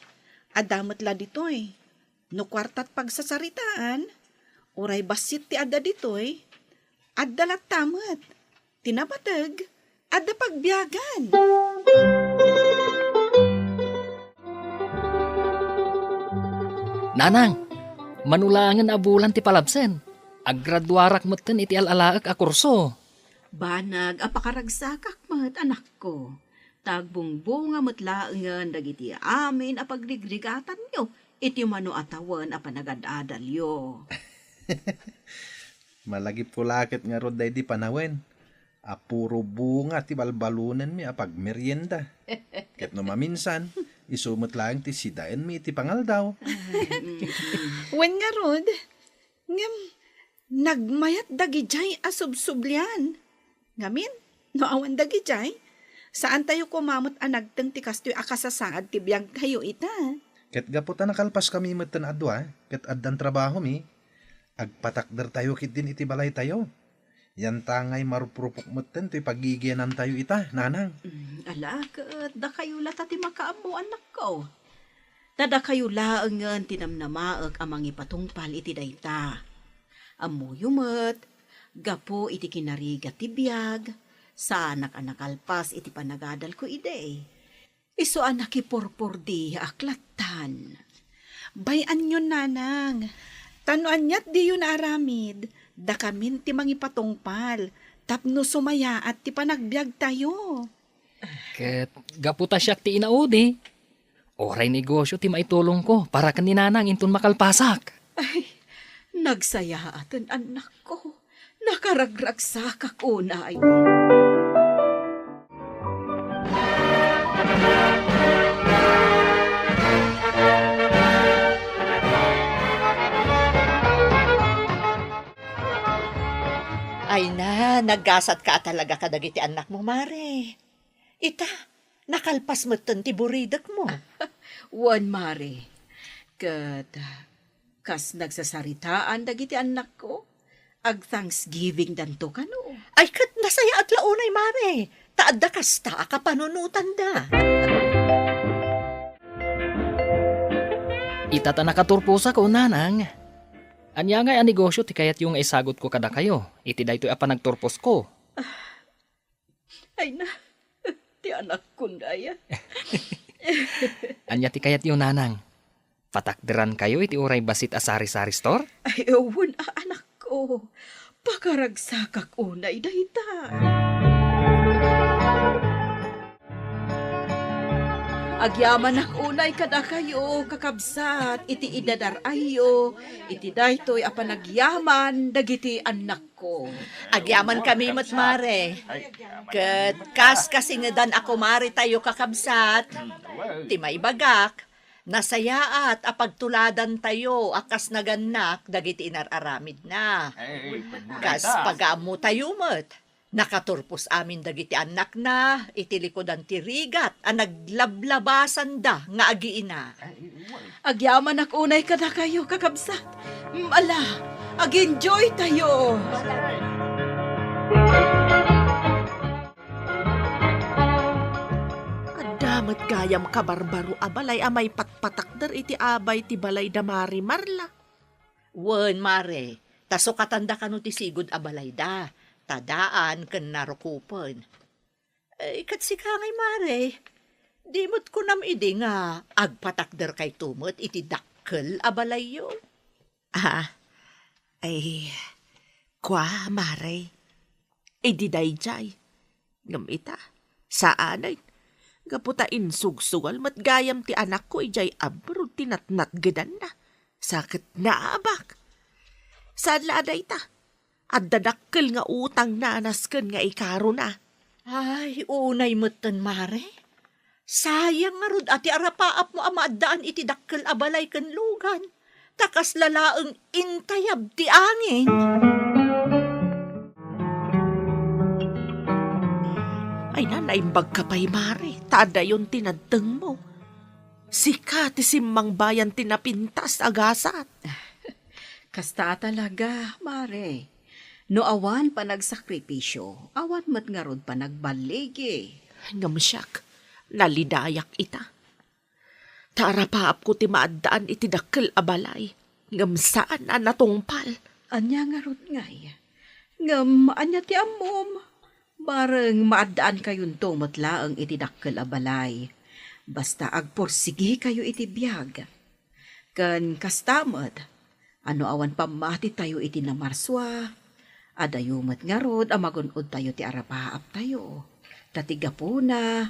adda met la ditoy. No kuartat pagsasaritaan, uray bassit ti adda ditoy, adda latta met. Ti napateg, adda pagbiagan. Nanang, mano laengen a bulan ti palabsen. Aggraduarak metten iti al-alaek a kurso. Banag a pakaragsakak met, anakko. Ta agbungbunga met laengen dagiti amin a pagrigrigatanyo iti mano a tawen a panagad-adalyo. Malagipko la ket ngarud daydi panawen a puro bunga ti balbalonenmi a pagmerienda. Ket no maminsan, isu met laeng ti sidaenmi iti pangaldaw. Wen ngarud, ngem nagmayat dagidiay a subsublian. Ngamin, no awan dagidiay, saantayo koma met a nagteng ti kastoy a kasasaad ti biagtayo ita. Ket gapu ta nakalpaskami metten a dua, ket addan trabahomi, agpatakdertayo ketdin iti balaytayo. Yanta ngay maruprupok metten toy pagigianantayo ita, nanang. Mm, ala, ket dakayo lata ti makaammo, anakko. Ta dakayo laengen ti namnamaek a mangipatungpal iti dayta. Ammoyo met, gapu iti kinarigat ti biag, saanak a nakalpas iti panagadalko idi. Isu a nakipurpurdiaak lattan. Bay-anyon, nanang. Ta no aniat diyo naaramid, dakamin ti mangipatungpal, tapno sumayaat ti panagbiagtayo. Ket gapu ta siak ti inaudi, uray negosio ti maitulongko para ken ni nanang inton makalpasak. Ay, nagsayaaten, annakko. Nakaragragsakak unay. Ay na, naggasat ka talaga kadagiti annakmo, Mare. Ita, nakalpas metten ti buridekmo. Wen, Mare. Ket, kas nagsasaritaan dagiti annakko, ag-Thanksgiving danto kano. Ay, ket nasayaat la unay, Mare, ta adda kasta a kapanunotanda. Ita ta nakaturposako, nanang. Ania ngay a negosio ti kayatyo nga isagutko kadakayo iti daytoy a panagturposko? Ay na, ti anakkon aya. Ania ti kayatyo, nanang? Patakderankayo iti uray bassit a sari-sari store? Ay, wen a, anakko. Pakaragsakak unay dayta. Agyamanak unay kadakayo, kakabsat, iti idadar-ayyo, iti daytoy a panagyaman dagiti annak ko. Agyamankami met, Mare. Ket kas kasingedan a kumaritayo, kakabsat, ti maibagak, nasayaat a pagtuladantayo a kas nagannak dagiti inar-aramidna. Kas pagaammotayo met, nakaturpos amin dagiti annakna iti likudan ti rigat a naglablabasanda nga agiina. Agyamanak unay kadakayo, kakabsat. Mm, ala, ag-enjoy tayo. Adda met gayam kabarbaro a balay a maipatpatakder iti abay ti balay da Mari Marla. Wen, Mare, ta sukatanda kano ti sigud a balayda, ta daan ken narukopen. Eh, ket sika ngay, Mare, di met kunam idi nga agpatakderkayto met iti dakkel a balayyo? Ah, ay, kua, Mare, idi daydiay. Ngem ita, saanen. Gapu ta insugsugal met gayam ti anakko idiay abroad ti natnatgedanna. Sa ket naabak. Saan la a dayta. Adda dakkel nga utangna a nasken nga ikarona. Ay, unay metten, Mare. Sayang ngarud a ti arapaapmo a maaddaan iti dakkel a balay ken lugan. ta kasla laeng intayab ti angin. Ay na, naimbagka pay, Mare, ta adayon ti nadtengmo. Sika ti simmangbayan ti napintas a gasat. Kasta a talaga, Mare. No awan panagsakripisio, awan met ngarud panagballigi. Ngem siak, nalidayak ita. Ta arapaapko ti maaddaan iti dakkel a balay, ngem saan a natungpal. Ania ngarud ngay? Ngem ania ti ammom? Bareng maaddaankayonto met laeng iti dakkel a balay. Basta agpursigikayo iti biag. Ken kasta met, a no awan pammatitayo iti namarsua, adayo met ngarud a magun-odtayo ti arapaaptayo. Ta ti gapuna,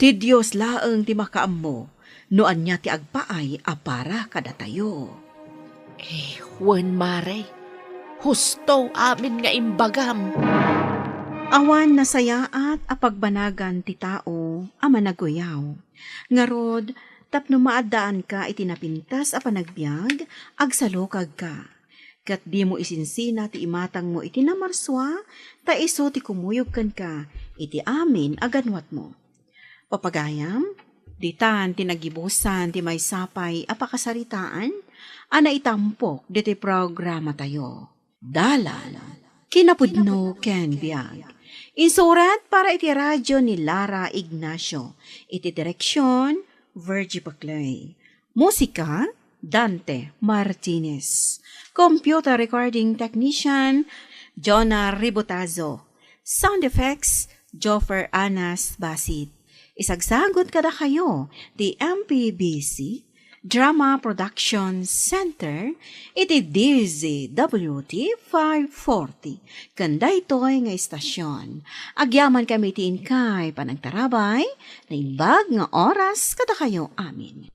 ti Dios laeng ti makaammo no ania ti agpaay a para kadatayo. Eh, wen, Mare, husto amin nga imbagam. Awan nasayaat a pagbanagan ti tao a managuyaw. Ngarud, tapno maaddaanka iti napintas a panagbiag, agsalukagka. Ket dimo isinsina ti imatangmo iti namarsua, ta isu ti kumuyog kenka iti amin a ganwatmo. Papagayam, ditan ti nagibusan ti maysa pay a pakasaritaan a naitampok ditoy programatayo. Dalan, kinapudno ken biag. Insurat para iti radyo ni Lara Ignacio. Iti direksyon, Virgie Paclay. Musika, Dante Martinez. Computer recording technician, Jonah Ribotazo. Sound effects, Joffer Anas Basit. Isagsagut kadakayo ti M P B C Drama Production Center iti D Z W T five forty. Ken daytoy nga istasyon, agyaman kami ti inkay panagtarabay, naimbag nga oras kadakayo amin.